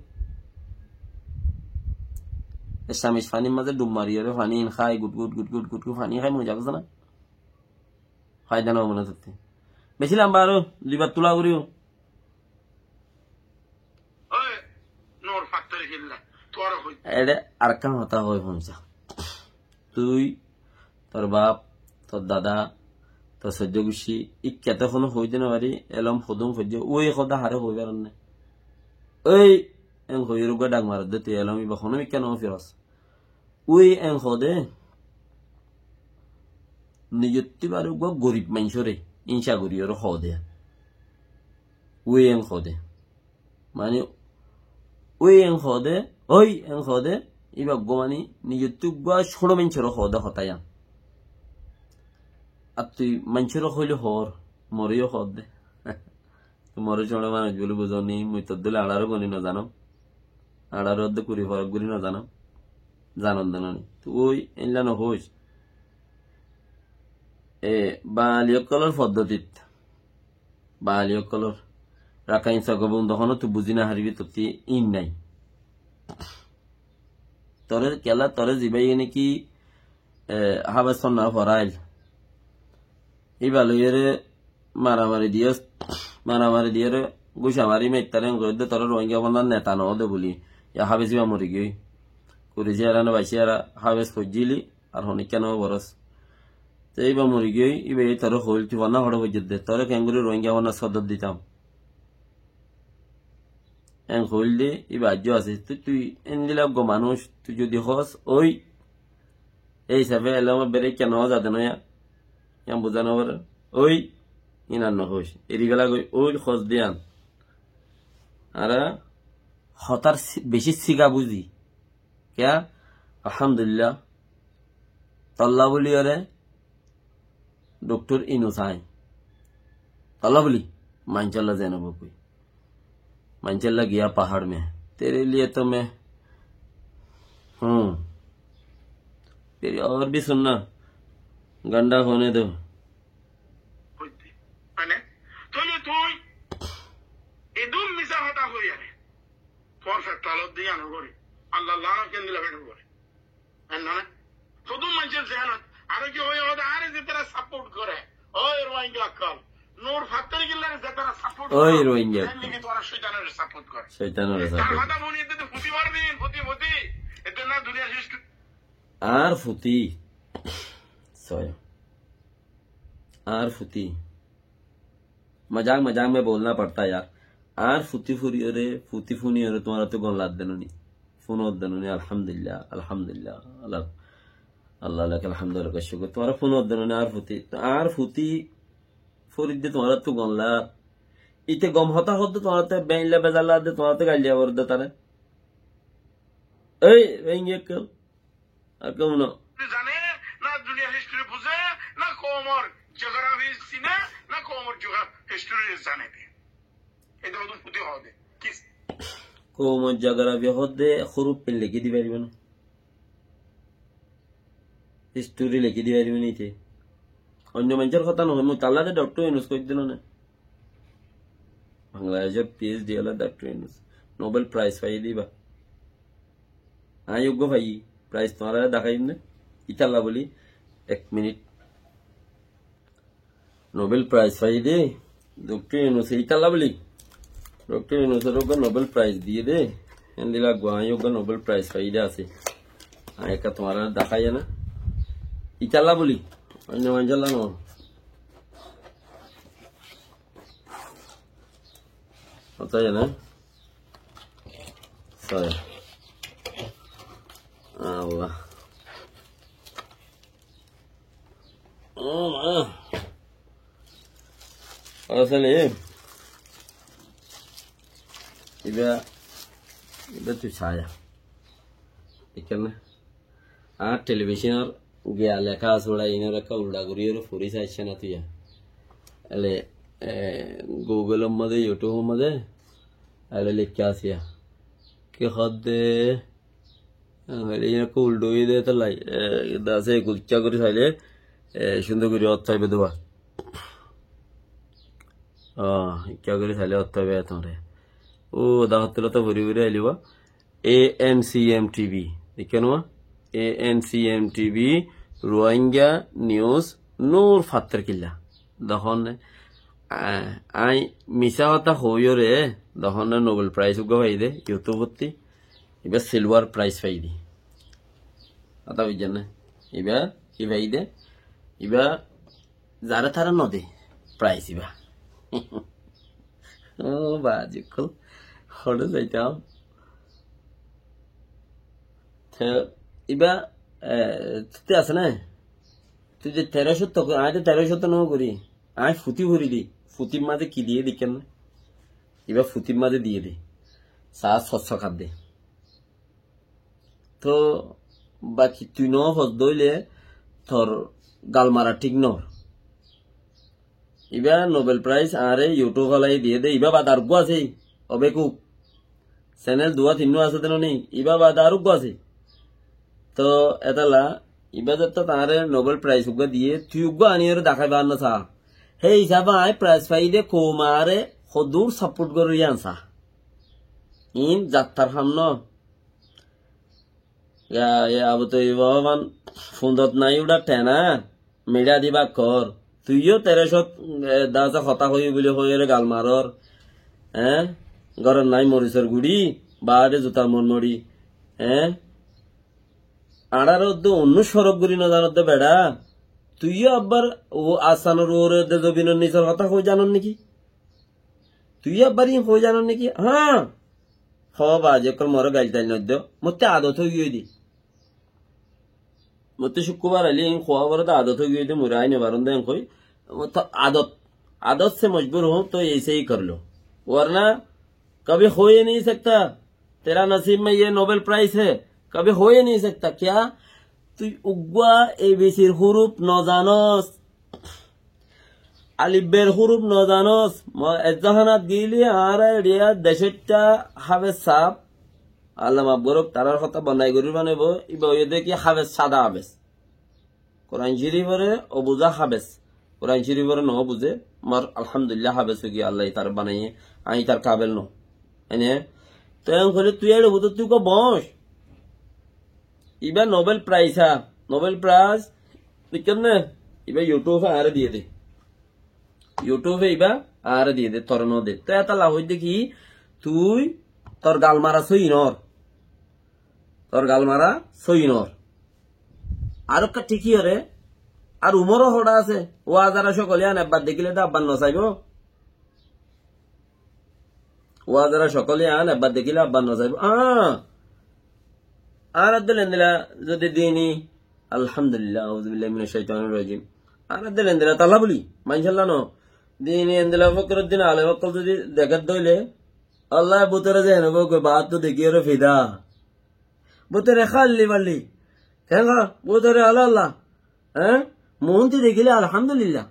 Ecamic fanir mazé dhub mariyóre faní in hái, gut gut gut gut gut gut faní hái mori zagói na. Faida no óibo na tottí. Beci lamba aró duibar tula goríyo. Ói, Nur Fattori killa, tuáñra hoitó. Ere arekkán hotá hoi fúnsa. Tui, tor baf, tor dada, tor soijjó guccí, ikká te honó hoi de no fari, elóm hodún foijjé, ói hotá haré hoi faron né? Ói, en hoiyóre uggúa dhak maredde tui, elóm iba honó mikká no firos. Ói en hoó de, nizottú bari uggúa gorib maincóre, inca goríyore hoó de. Ói en hoó de. Mani, ói en hoó de, ói en hoó de, íba uggúa mani, nizottú uggúa cóñço maincóre hoó de hotá yián. Ar tui maincóre hoilé hoór, moré yó hoór de. Tui moré cóñço manúic buli buzó ni, mui tor dóilla añçáro goni no zanom. Añçáro de kuri forak gori no zanom. Zanon de no ni. Tui ói, éilla no hoóis. E, Bangali ókkolor foddotit. Bangali ókkolor. Rakhain sogobun dohonó tui buzí no faribi, tottí in nái. Toré kiyólla, toré zibáye né ki, e, háfes fonná foráil. Íba loiyóre maramari diyós, maramari diyóre gúca mari maittare en gorí de, toré Rohingya fonná neta no de buli. Ya háfes íba mori giyói. Kuri siyara né baic siyara háfes foijjíli, ar honikka no foros. Te íba mori giyói, íba ye toré hoil, tui fonná hoçé foijjós de, toré keéngorí Rohingya fonná sodor ditam. En hoil de, íba aijjó asé. Tui, tui endilla uggúa manúic, tui zodi hoós, ói, ei hísafe elóm berekka no zade no ya, yián buzá no fare. Ói, inan no hoóis. Eri fela goi, ói, hoós de yián. Añára hotár si-, beci siga buzi. Kiyá? Alhamdulillah. Tolla buli ore Doktor Inus aññí. Tolla buli, maincólla zeno bukui. Maincólla giya pahar me. Tere liye to me. Hmm. Tere aur bhi sunna. Ganda hone do. Mane, tóile tui edún misá hotá hoi are. Tuáñr fet talot diya no gore. Allah lanot kendilla fet gore. Enne na? Hodún maincór zehenot. Aró ki hoi hoó de, añáre zetará support gore. Ói Rohingya okkol. Nur Fattori killare zetará support gore. Ói Rohingya okkol. Enne ki tuáñra cóitanore support gore. Cóitanore support gore. Tar hotá fúni edde to futi marbi, futi, futi. Edde na duniyar cés kori Añár futi, sói, añár futi, مذاق مذاق میں بولنا پڑتا ہے یار. Añár futi furiyóre, futi funiyóre tuáñrattú gom lagedde no ni? Funodde no ni? Alhamdulillah, alhamdulillah, Allah, Allah lakal hamdu wa lakal shukr. Tuáñra funodde no ni añár futi? Añár futi furidde tuáñrattú gom lage. Ite gom hotá hoódde tuáñrattú beñilla bezar lagedde, tuáñrattú gail diya foredde taré. Ei, beñi ekkel. Ar keén no? Zane, na duniyar history buze, na koumor geography sine, na koumor geogra-, history zane de. Ede hodún futi hoó de. Kis? Koumor geography hoódde huruf pin lekí di faribo na. History lekí di faribo na ite. Oinno maincór hotá no hoó, mui tallá de Doctor Yunus hoóidde no ne. Bangladecór PhD ola Doctor Yunus. Nobel Prize faiyé de ibá. Añí uggúa faiyí, prize tuáñrare deháiyum né. Italla buli, ek minit. Nobel Prize faiyé de, Doctor Yunus e italla buli. Doctor Yunus ore uggúa Nobel Prize diyé de. Héndilla uggúa añí uggúa Nobel Prize faiyé de asé. Añí ekka tuáñrare deháiyum né. Italla buli. Oinno maincólla no. Hotá zane? Sói. Allah. Oh, ma. Asóle, ibá, ibá tui saiya. Ekkán na? Añár televisionor giya leká asé, uçá inor ekká uldha gorí ore fori saicce na tui. Ele, e, Google or mazé, YouTube or mazé, ele lekká asé ya. Ki hoódde? Ele inor ekká uldha óiye de, tolla, e, dase ekká gorí saile, e, cúndor gorí ot faibe dua. O, ekká gorí saile ot faibe tuáñre. O, dahóttula to fori fori ailiba. A N C M T V, deikká no? A N C M T V, Rohingya News, Nur Fattar Killa. Dehón ne, a-, añí misá hotá hoóiyoré, dehón ne Nobel Prize uggúa faiyé de, YouTube ottí. Ibá Silver Prize faiyé de. Hotá buijjón ne? Ibá ki faiyé de? Ibá zaré taré no de, prize ibá. Ó bázi ókkol, hoçé zaitam? Te ibá, e, tui asé né? Tui ze teró cót, añí to teró cót no gorí, añí futi fori de, futir mazé ki diyé deikkón né? Ibá futir mazé diyé de, saá sossokar de. Toh, baki tui no hoós dóile tor gal mara thík no. Ibá Nobel Prize añáre YouTube ola ye diyé de, ibá bade areggúa asé, o bekuf. Channel duwá tinnúa asé de no ni, ibá bade areggúa asé. Toh, etalla, ibá zettó añáre Nobel Prize uggúa diyé, tui uggúa aníyore dakhái fare no saá. Hé hísafe añí prize faiyí de koum añáre hoddúr support gorér yián saá. Iín zattar ham no. Ya, ya, Abu Toiba Bóban, fundot nai uçá thena, miçá di bak kor. Tui yó teró cót, e, dase hotá hoiyé buli hoiyóre gal maror. Eé? Górot nai morisor guçí, baáre zutar mon mori. Eé? Añárar uddú unnús forok gorí no zanor de beça. Tui yó abbar o asanor uore de zobinor nisor hotá hoi zanor niki? Tui yó abbar iín hoi zanor niki? Hañ. Hó bázi ókkol, more gail tail no do. Mottú adot ói giyói de. Mottú cúkkurbar aile iín hoó foré de, adot ói giyói de, mui raái no farum de enkoi. Mottú adot, adot se mojbur hoó, to eise hí kor lo. Warna kabhi ho hi nahi sakta. Tera nasib mein ye Nobel Prize hai. Kabhi ho hi nahi sakta. Kya? Tui uggúa A B C r huruf no zanos. Alif ber huruf no zanos, mo ezzahanat gili añára eriya decóitta Hafez saab, Allah maf goruk, tarar hotá banai gorí banaibo, iba óiye de ki Hafez, sada Hafez. Kuran Córifore o buzá Hafez, Kuran Córifore no buzé, mor Alhamdulillah Hafez ói giyé, Allah tar banaiye, añí tar kabel no. Ene, to en hoilé tui ere buzó tui ko boc. Iba Nobel Prize ha, Nobel Prize, deikkón né? Iba YouTube e añáre diyé de. YouTube e iba añáre diyé de, tore no de. Te etalla hoidde ki, tui tor gal mara sóiyi nor. Tor gal mara sóiyi nor. Ar ekka thík iyóre, ar Umoró hoçé asé, wazara sokol iyan ebbar dekíle de abbar nosaibó. Wazara sokol iyan ebbar dekíle abbar nosaibó. Ah, añára de endilla zodi dini, alhamdulillah, auzubillahi minash shaitanir rajim. Añára de endilla tala buli, maincólla no. Dini endilla Fokruddin alem okkol zodi deké de óile, Allah bútore zeén óibo goi, baáttu dekí ore fida. Bútore háli bali. Keén, bútore Allah Allah. Eé? Muúnti dekíle alhamdulillah.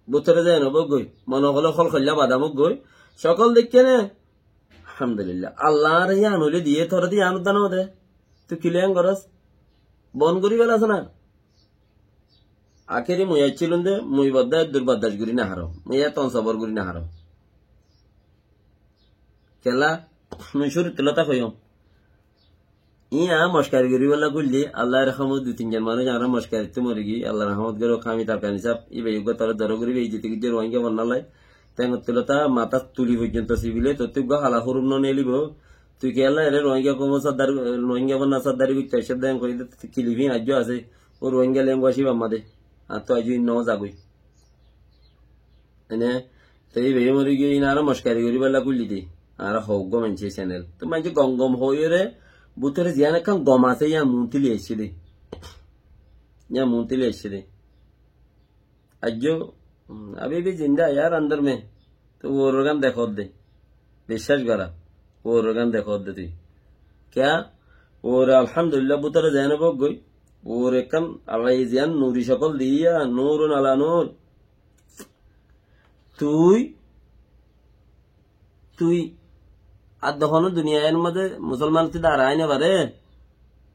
Bútore zeén óibo goi. Mone hoilé hol hoilla badam ók goi. Sokol deikké né? Alhamdulillah. Allah añáre yián óile diyé, toré de yián udda no de. Tui kile yián goros? Bon gorí felas na? Akéri mui aiccílum de, mui bodda eddur bordac gorí no farom. Mui eton sobor gorí no farom. Kiyólla, mui cúrut tulóta hoiyum. Iín aññí mockari goríbolla goillí, Allar rahmot dui tin zon manúic añára mockarittú morigiyí, Allar rahmot gorók Hamid Arkani sáb, íba uggúa toré doro goríba, íba zitó giyé Ruáingga bonnallá. Tengot tulóta matát tuli foijjonto sibilé, tottú uggúa hala huruf no nelibó. Tui kiyólla eré Ruáingga koumor sardar, Ruáingga bonna sardari goittó aiccós de, en hoiyé de, kilifin aijjó asé, ó Ruáingga language íbar mazé. Añáttu aijjó iín no zagói. Ene, te íba mori giyé, iín añára mockari goríbolla goillí de. Añára hoó uggúa maincé channel. Te maincé gom gom hoóiyoré, bútore ziyán ekkán gom asé, yían muúnti loi aiccé de. Yían muúnti loi aiccé de. Aijjó, mm, abhi bhi zinda hai yaar andar mein. Te uoror gán dekódde. Biccác gorá. Uoror gán dekódde tui. Kiyá? Uore alhamdulillah bútore zeén óibo goi. Uore ekkán Allah ye ziyán nuri sokol diya, nurun ala nur. Tui, tui, ar de honó duniyar mazé musolman ki darai no fare?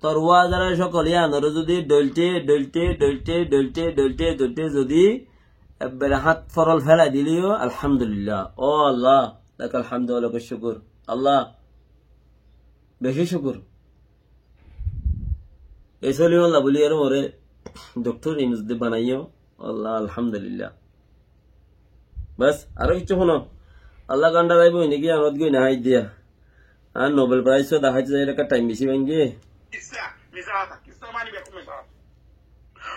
Tor wazara sokol iyanore zodi dhoilte, dhoilte, dhoilte, dhoilte, dhoilte, dhoilte zodi ekbare hát forol felai dile yó, alhamdulillah. Ó Allah, lakal hamdu wa lakal shukur. Allah, beci shukur. Ei Solimullah buli ere more Doktor Inus de banaiyó, Allah, alhamdulillah. Bas, aró kissú fúno. Allah ganda zaibo, ine ki anot goi na hai diya. Ar Nobel Prize so dahai zai rakka time beci bangi. Kissa, misa hotá, kissa mani bekkún misa hotá.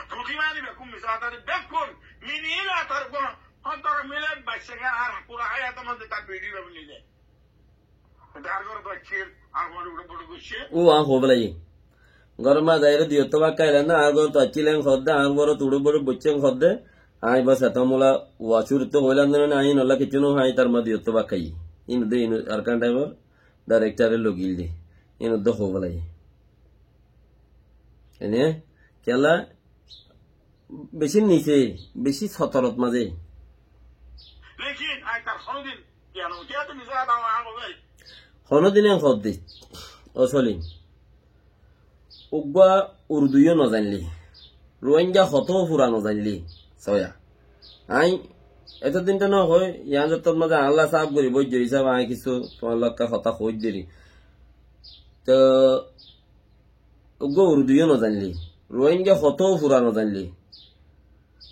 Thuti mani bekkún misa hotá, bekkún, mini ila tar gona, hon tar mile bacce ga ar pura hayat mane tar video bani de. Ó, aññí hoóbolaiyí. Góror mazé zaiyóre duiyottú bákka ailám de, añár górot aiccíl en hoódde, añár górot uçé bóre boiccé en hoódde, aññí bos etó mula wacúrittú hoóilam de, aññí inolla kiccú no, aññí tar mazé duiyottú bákka aiyí. Ín de, ín Arkan Time or director e logil de. Ín de hoóbolaiyí. Ene, kiyólla, beci nise, beci sotorot mazé. Lekin, aññí tar honodin, kiyólla, kiyólla tumi zara dawa aññí hoói. Honodin en hoódde, ó Solim. Uggúa Urdu yó no zainlé. Ruáingga hotó fura no zainlé. Soya. Aññí, etodin to no hoói, yián zottót mazé Allah sáf gorí boijjó hísabe aññí kissú tuáñlla ekká hotá hoói deri. To, uggúa Urdu yó no zainlé, Ruáingga hotó fura no zainlé.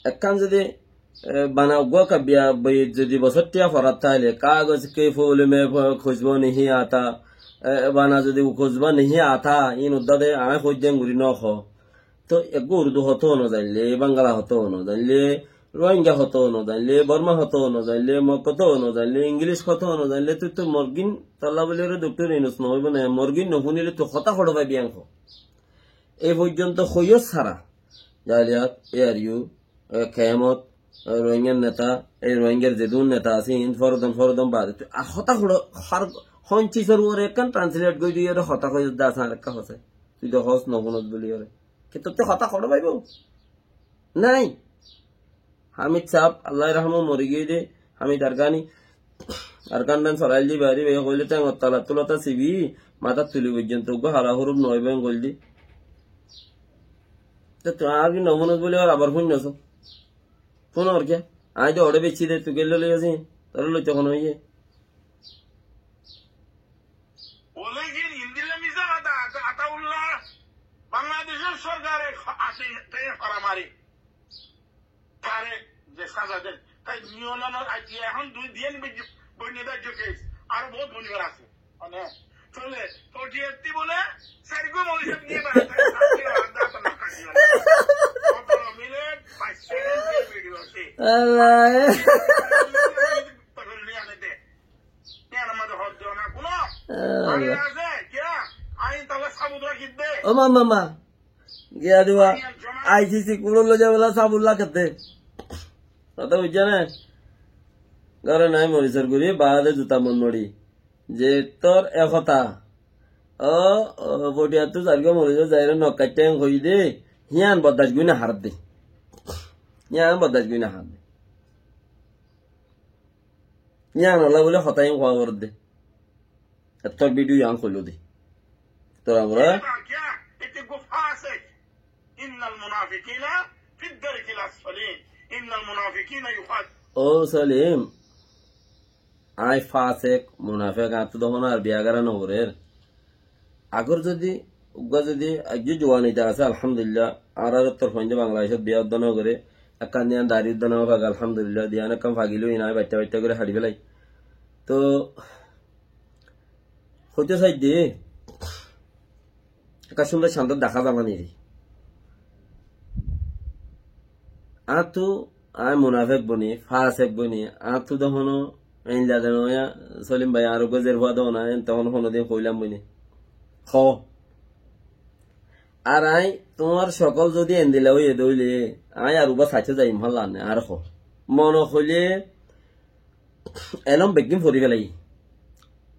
Ekkán zodi, e, bana uggúa kabiya boiyot zodi bosóttiya forat táile, kagos ke phool mein ph-, khushbu nahi aata, e, bana zodi khushbu nahi aata, ín udda de aññí hoóidde engori no hoó. To eggúa Urdu hotó no zainlé, Bangla hotó no zainlé, Ruáingga hotó no zainlé, Borma hotó no zainlé, Mog hotó no zainlé, Ingilic hotó no zainlé, tui to morgin tolla buli ore Doktor Inus no óibo né, morgin no fúnile tui hotá hoçé faibi en hoó. Ei foijjonto hoiyó sára, Jaliyat, A R U, e, Kiyamot, e, Ruáinggar neta, ei Ruáinggar zedún neta asé, ín forodon, forodon bade. Tui ar hotá hoçé, har hon cizor uore ekkán translate gorí diyóre hotá hoiyós de asé, ar ekká hosé. Tui de hoós no fúnos buli ore. Kintu te hotá hoçé faibo? Nai. Hamid sáb, Allah ye rahmot, mori giyé de, Hamid Arkani. Arkan dan sorail di bari, bái hoile tengot tala tulóta sibi, matát tuli foijjonto uggúa hala huruf no óibo en hoil di. Te tui añár ki no fúnos buli abar fúinno so. Fúnor kiyá? Aññí de oré beci de, tui kelle loi así, toré loito hone óiye. Olekin endilla misa hotá, Ata-, Ataullah, Bangladecor sorkare asé, te hora mare. Tare ze saza den, tai niyolonor aijja ehón dui din boi-, boinne dajjo case, aro bout bonibar asé. Mane, tole, forty eight bole, sairgua moulovi saheb niye bara, tare sasti ora adda adda na kare. Alah. Alah. Ó ma, ma, ma. Giya diba. I C C kurol loi jabela sabur lagadde. Hotá buzzo né? Góre nai morisor guri, baade zuta mon mori. Ze tor e hotá. Ó, ó, botiyattu zargó morisor zaire nok katte en hoi de. Hiyan boddac goi no har de. Hiyan boddac goi no har de. Yián olla buli hotá yián hoó goródde. Ettór bidiyo yián hoilóde. Tora bura. إن المنافقين في الدرك الأسفل. إن المنافقين يخادعون. Ó Solim, aññí fasek, munafek, añáttu de honó ar biya gorá no forer. Agor zodi, uggúa zodi, aijjó juwan ita asé, alhamdulillah, añárar torfóinde Bangladecót biya udda no goré, ekkán diyan dari udda no fage, alhamdulillah, diyan ekkán fagilé ina baitta baitta goré haçi félai. Toh, hoito saidde, ekkán cúndor cántor dahá zaba niri. Añáttu aññí munafek boni, fasek boni, añáttu de honó eilla de no óiya, Solim bái, añár uggúa zer fua de no, en te honó honódin hoilam boni. Hoó. Ar aññí tuáñr cokol zodi endilla óiye de óile, aññí ar uggúa saitó zaiyum, hálla ne, ar hoó. Mone hoilé elóm beggín fori félai.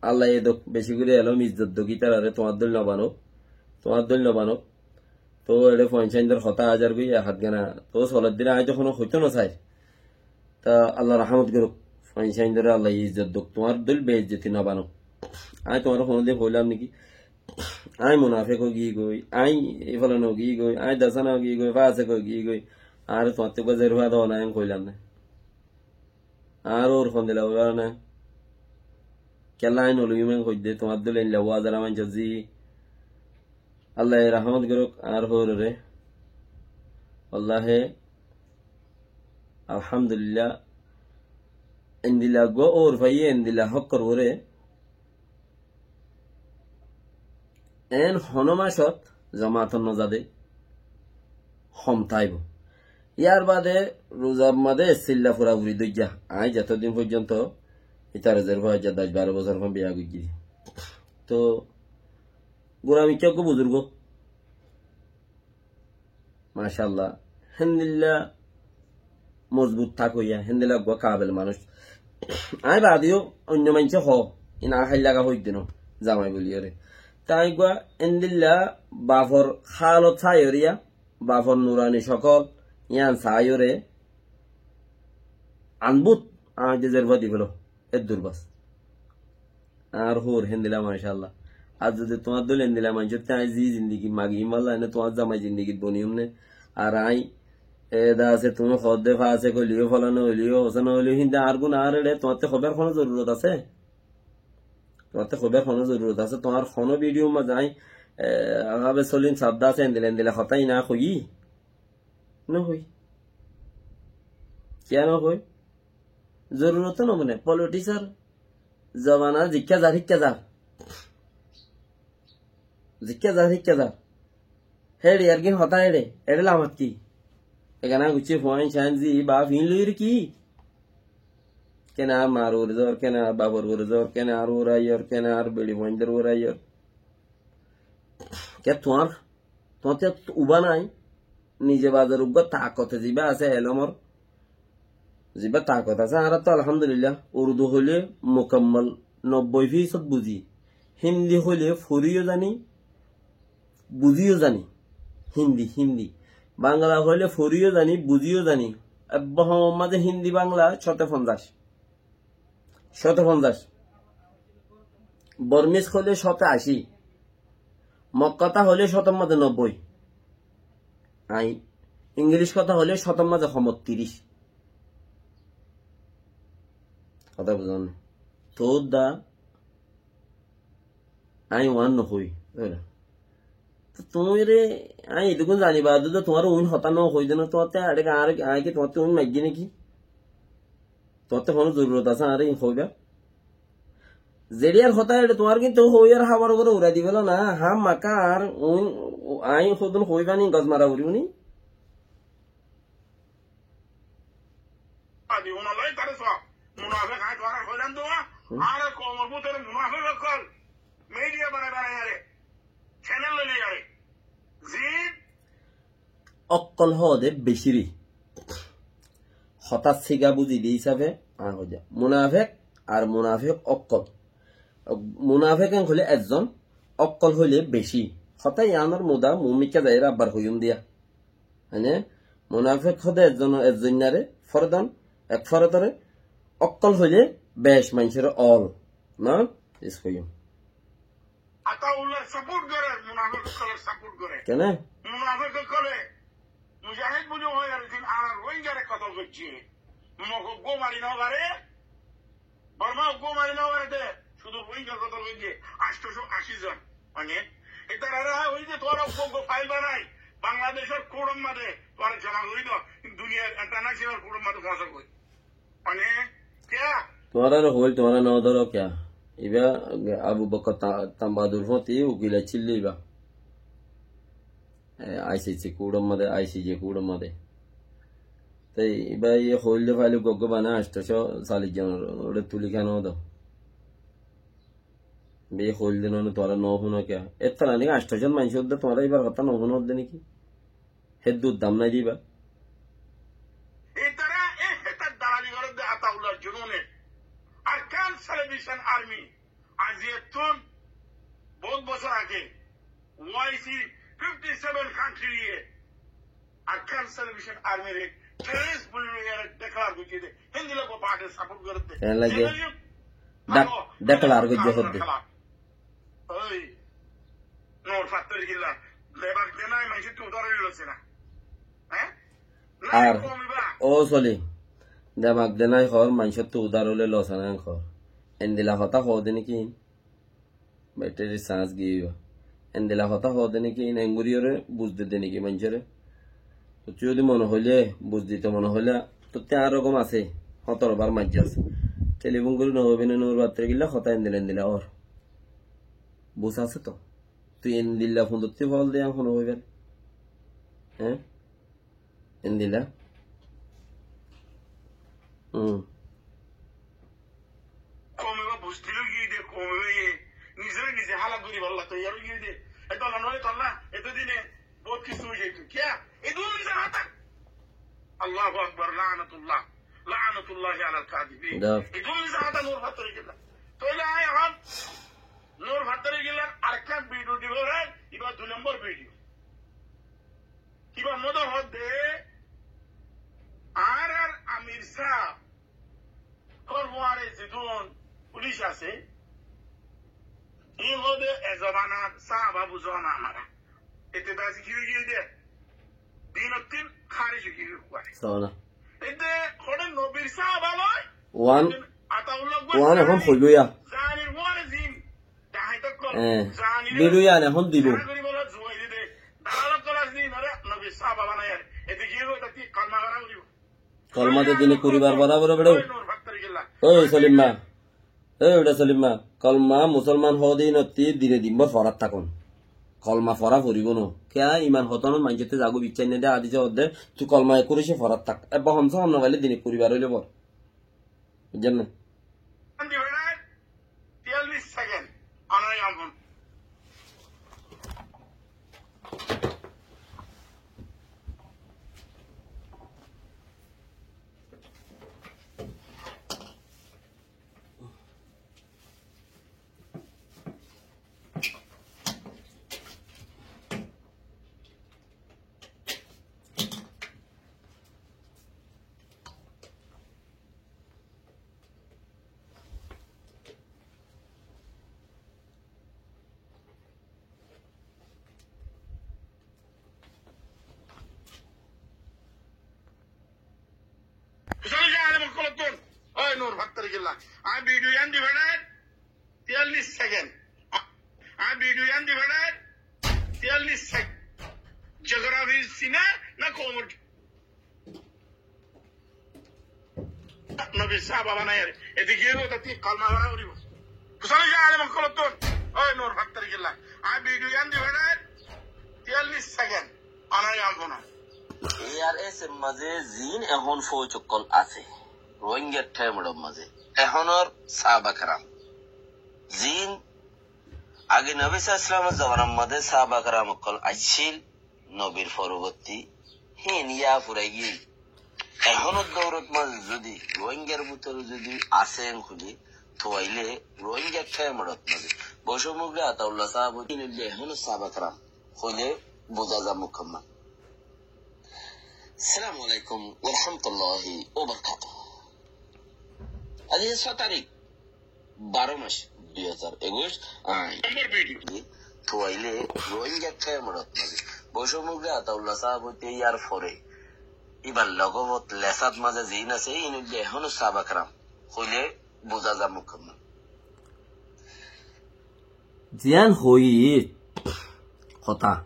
Allaye dok, beci gorí elóm izzot dok, ítarare tuáñr dóil no banok, tuáñr dóil no banok. Toh eçé fuain sáindor hotá aizar goi, e hát gana. Toh soler dile aññí toh honó hoitó no sair. Ta Allah rahámot goruk. Fuain sáindore Allaye izzot dok. Tuáñr dóil beizzoti no banok. Aññí tuáñre honódin hoilam niki? Aññí munafek ói giyí goi, aññí e folana ói giyí goi, aññí dasana ói giyí goi, fasek ói giyí goi. Añáre tuáñtte uggúa zer fua de no, en hoilam ne. Añár uore hondilla óiba né? Kiyólla aññí no loiyum en hoidde, tuáñr dóil eilla wazara maincór zi. Allaye rahámot goruk añár uorore. Wallahi, alhamdulillah. Endilla uggúa uor faiyé, endilla hókkor uore. En honó macót jomaatot no zade hom táibo. Yar bade ruzar mazé silla furafuri dóijja. Aññí zeto din foijjonto ítare zer fua aijja doc baró bosór fán biya goijjí. Toh, gurami kiyóggo buzurgo. Macállah. Héndilla mozbut tákoiya, héndilla uggúa kabel manúic. Aññí baade yó oinno maincé hoó, iín aññí háilla ga hoiddé no, zamai buliyóre. Te aññí uggúa héndilla bafor hálot saiyóre ya, bafor nurani cokol, yían saiyóre, anbut, aññí de zer fua di félo. Eddur bas. Añár hoór héndilla, macállah. Ar zodi tuáñr dóil endilla maincótte aññí zi zindigi magi, imalla ene tuáñr zamai zindigit boniyum né. Ar aññí, e, da asé, tuñí hoódde fasek óileyó, folana óileyó, hosana óileyó, híntu añár gún añár eçé tuáñtte hoibar honó zorurot asé? Tuáñtte hoibar honó zorurot asé? Tuáñr honó bidiyór mazé aññí, e, abe Solim sab da asé, endilla endilla hotá iín aññí hoiyí? No hoi. Kiyá no hoi? Zorurot no mone. Politicsor zobana zikká zar, hikká zar. Zikká zar, hikká zar. Héçe ar gín hotá héçe. Eçé lamat ki? Egana gucce fuain cán zi baf iín loiyóre ki? Kene añár mar uore zor, kene añár bafor uore zor, kene añár uore aiyor, kene añár beçi fuaindor uore aiyor. Ke tuáñr Tuáñtte uba nái, nize bazar uggúa takote ziba asé elómor, ziba takot asé, añára to alhamdulillah, Urdu hoilé mukammal nobboi fisod buzí, Hindi hoilé foriyó zani, buzíyó zani, Hindi, Hindi. Bangla hoilé foriyó zani, buzíyó zani, ebbe homor mazé Hindi Bangla cóte fonzaic. Cóte fonzaic. Bormis hoilé cóte ací. Mog hotá hoilé cótor mazé nobboi. Aññí Ingilic hotá hoilé cótor mazé homot tiríc. Hotá buzón né? Toódda aññí uán nohoi. Óile. Tó tuñíre aññí edukún zani baade de tuáñre uín hotá no hoi de no, tuáñtte añáre, añáre, aññí ki tuáñtte uín maijjí né ki? Tuáñtte honó zorurot asé añáre iín hoibar? Zeçiyar hotá eçé tuáñr kintu hoiyar hábar uore urai dibélo na, hámaka añár uín, aññí hodún hoibá ni gos mara foribó ni? Adi unor loi tare so. Munafek añí tuáñra hoilam de, Hmm. añárar koumor bútore munafek ókkol. Media banai banai yare. Channel loi yare. Zin. Ókkol hoóde beci ri. Hotá siga buzi de hísafe, añí hoóde. Munafek ar munafek ókkol. Munafek en hoile ezzon, ókkol hoile beci. Hotá iyanor muda mumikka zaiyóre abbar hoiyum diya. Mane, munafek hoóde ezzon, ezzoinnare, fordan, ek forotore, ókkol hoile bec maincóre ol. Na? Is hoiyum. Ataullar support gorer, munafek ókkolor support gorer. Kene? Munafek ókkole mujahid buli hoi ar din añárar Rohingyare kotol goijje. Mog uggwá mari no fare, Borma uggwá mari no fare de, cúdu Rohingya kotol goijje, añctó cót ací zon. Mane, itarare hoi de tuáñra uggwá uggwá file banai, Bangladecor court or maze tuáñra joma gori do, duniyar international court or maze foñsa goi. Mane, kiya? Tuáñrare hoil, tuáñra no dóro kiya? Iba Abu Bakar Ta-, Tambadur fóti ukil accíl de iba. E, I C C court or maze, I C J court or maze. Te iba iye hoil de file uggwá uggwá banai añctó cót callic zon ore tuli kiya no do? Iba iye hoil de no, tuáñra no fúno kiya? Ettara niki añctó zon maincór de tuáñra ibar hotá no fúno de niki? Héddur dam nai diba. Itara e hétar dalali gorer de Ataullar junune. Arakan Salvation Army, aijja ettún bout bosór age, O I C fifty seven country ye Arakan Salvation Army re terrorist buli yare declare goijje de. Héndilla ko party support gorer de. Héndilla. Declare goijje hoódde. Oi, Nur Fattori killa, demak denai maincóttu udár ói loisé na? Hé? Ar, ó Solim, demak denai hoór maincóttu udár óile loisé na hoór. Endilla hotá hoóde niki? Battery charge giyói. Endilla hotá hoóde niki? Enguriyóre buz dede niki maincóre? Tui zodi mone hoile, buz dito mone hoile, tottú ar rokom asé, hótoro bar maijjas. Telefon gorí no hoibi né, Nur Fattori killa hotá endilla endilla ór. Buz asé to. Tui endilla fundottí fol de, ehón hoibar. Hé? Endilla. Hum. Koum ibá buzdil ói giyé de, koum ibá iye nizore nize hálak goríballa toiyar ói giyé de. E tolla noó, e tolla, eto dine bout kessú ói zaito. Kiyá? E dun mizar hotá. Allahu Akbar, laanatullah. Laanatullahi alal kadibin. E dun mizar hotá Nur Fattori killa. Toile añí ehón Nur Fattori killar arekkán video dibo, ibá dui nombor video. Ibá modde hoódde, añárar amir sáb or fuare zedún pulic asé, hín hoóde e zobanar sáhaba buzó na añára. Ete bazi ki ói giyé de? Dinottún hárij ói giyé de. Sóna. Ete hoóde nobir sáhaba loi. Wan, Ataullah wan ehón hoibo ya. Zanir fuare zin. Eh, video yián ehón dibo. Kolma de dine kuribar borabor beçó. Ói Solim ma. Ói beçá Solim ma. Kolma musolman hoó de inottí dine dinbor forat tákon. Kolma fora foribo no. Kiyá iman hotónot maincótte zago biccá ne de adise hoódde. Tui kolma ekkurishe forat tak. Ebba homse hom no faile dine kuribar óile for. Buijjón né? Ói Nur Fattori killa. Añí video yián di feçair tiyallic second. Añí video yián di feçair tiyallic second. Geography sine na koumor Nobi sáhaba banaiyóre. Ede giyóre tati kolma fora foribo. Fusano je alem ókkolottún. Ói Nur Fattori killa. Añí video yián di feçair tiyallic second. Onára yián funo. A R S or mazé ziín ehón fouj ókkol asé. Rohingya thaimorot mazé ehónor sáhaba keram, ziín age Nobi sallallahu alaihi wasallamor zobanar mazé sáhaba keram ókkol accíl, Nobir foroborti, híin yá furai giyói. Ehónor dourot mazé zodi Rohingyar bútore zodi asé en hoilé, toile Rohingya thaimorot mazé Boico Mugri Ataullah sáhab óilde ehónor sáhaba keram hoilé buza za mukammal. Assalamu alaikum wa rahmatullahi wa barakatuhu. Aijja só tarík, baró mac, dui házar ekuic, añí. Nombor video. Toile Rohingya thaimorot mazé Boico Mugri Ataullah sáhab óite yar fore ibar logobot lesat mazé ziín asé, iín óilde ehónor sáhaba keram hoilé buza za mukammal. Ziyán hoiyí hotá,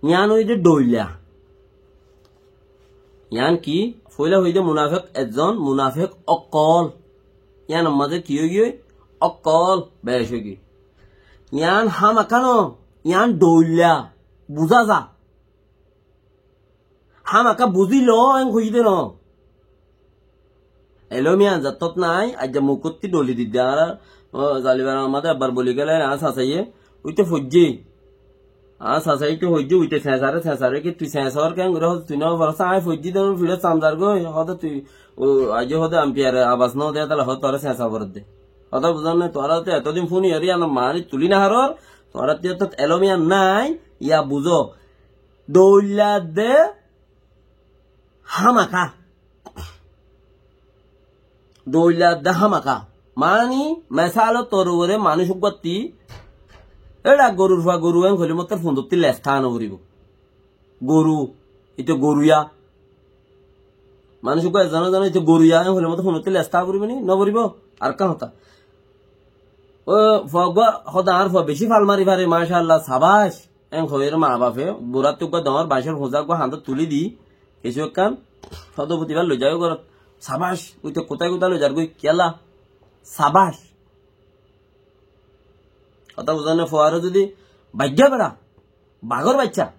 yián óilde dhoilla. Yián ki? Foila hoiyí de munafek ezzon, munafek ókkol. Yiánor mazé ki óigiyoi? Ókkol bec óigiyoi. Yián hámaka no, yián dhoilla. Buza za. Hámaka buzí lo, en hoiyí de no. Elóm yián zattót nái, aijja mukottí dholi didde añára, ó, Zalibar Ahmade ebbar boli gele, añár sasaiye, uite foijjé. Añár sasaiye uite foijjé, uite sesare, sesare ki tui sesar ken gori, hoóde tui no foros, añí foijjí de, fiçot samzar goi, hoóde tui, ó, aijja hoóde ampiyare abas no de, tale hoóde tuáñra sesa foredde. Hotá buzón né, tuáñra to etodin fúni eri, ano mani tuli no faror, tuáñra to etodin elóm yián nái, yá buzó. Dhoilla de hámaka. Dhoilla de hámaka. Mani, mesal tor uore manúic uggúatti, eçe gorur fua goru en hoilé mottor fundottí les táa no foribó. Goru, ite goruya. Manúic uggúa ezzone ezzone ite goruya en hoilé mottor fundottí les táa foribó ni? No foribó. Arekkán hotá. Ó fua uggúa hoóde añár fua beci fal mari fare, macállah, sabac. En hoiyóre maa bafe, burattú uggúa doñr baicór fuzá uggúa hañdot tulí di, kessú ekkán, hoóde futibar loizagói górot, sabac, uite kutái kutái loizargói, kiyólla, sabac. Hotá buzón né, fuaré zodi, baiggá bera, bagór baiccá,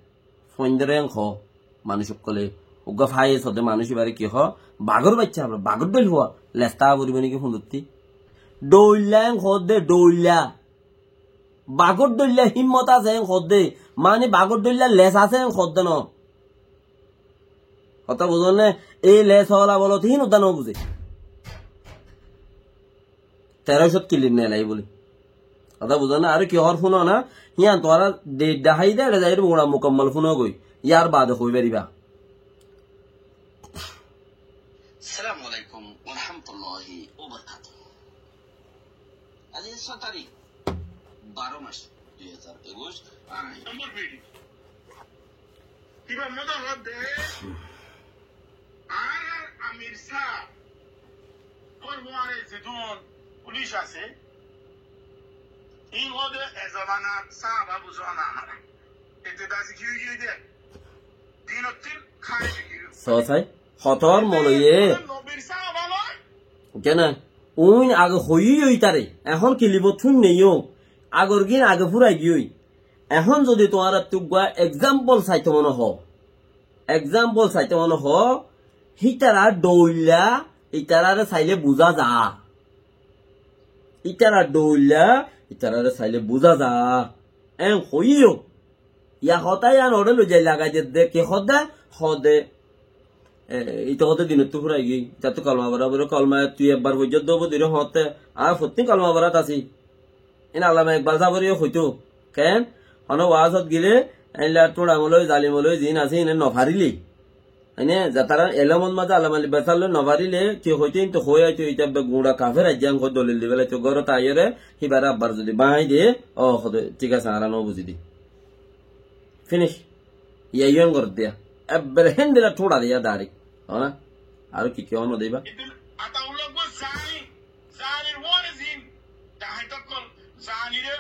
fuaindóre en hoó, manúic ókkolé, uggúa faiye sodé manúic ibáre ki hoó, bagór baiccá, bagór dhoil fua, les táa foribó né ki fundottí? Dhoilla en hoódde, dhoilla. Bagór dhoilla hímmot asé en hoódde, mani bagór dhoilla les asé en hoódde no. Hotá buzón né? Ei les óla bolot híin uddá no buzé. Teró cót kilip nelai buli. Hotá buzón né? Aró ki hoór fúno na? Híyan tuáñra de-, dahái de, eçe zaiyóre bura mukammal fúno goi. Yar baade hoi faribá. Assalamu alaikum wa rahmatullahi wa barakatuhu. Aijja só tarík, baró mac, dui házar ekuic, añí. Nombor video. Ibar modde hoódde, añárar amir sáb, or fuare zedún pulic asé, ín hoódde e zomanar sáb Abu Zoma añára. Ete dasi ki ói giyé de? Dinottún kárij ói giyé. Sóo sai, hotór moloye. Nobir sáb alor. Kene? Uin age hoiyí ítare, ehón kilibot fúinne yó, agor gín age fúrai giyói. Ehón zodi tuáñrattú uggúa example saito mone hoó, example saito mone hoó, hítara dhoilla, ítarare sailé buzá za. Ítara dhoilla, ítarare sailé buzá za. En hoiyó. Yá hotá yián oré loizai lagai dedde, ki hoódde? Hoódde, e, ite hoódde dinottú fúrai giyói, itattú kolma fora foribó, kolma tui ebbar foijjós de óibo de hoódde, añí fottí kolma forat así. Iín Allama Ekbal sábore yó hoitó. Ken? Honó waazot gile, eilla thúñça moloi, zalim moloi, ziín asé, iíne nofarilé. Ene, zetará elómot mazé Allama Ekbal sáb loi nofarilé, ki hoitó, iín to hoi aitó, ite ebbe guñça kafer aijjé, en hoi dolil di félaitóu, górot aiyóre, híbare abbar zodi báñgi de, ó, hoóde, thík asé, añára no buzí de. Finish. Yá, yó en goródde yá. Ebbere héndilla thúñça de yá direct. Hoó na? Aró ki ki hoó no deiba? Kintu Ataullah uggúa zani, zanir uore zin, dahaito ókkol, zanire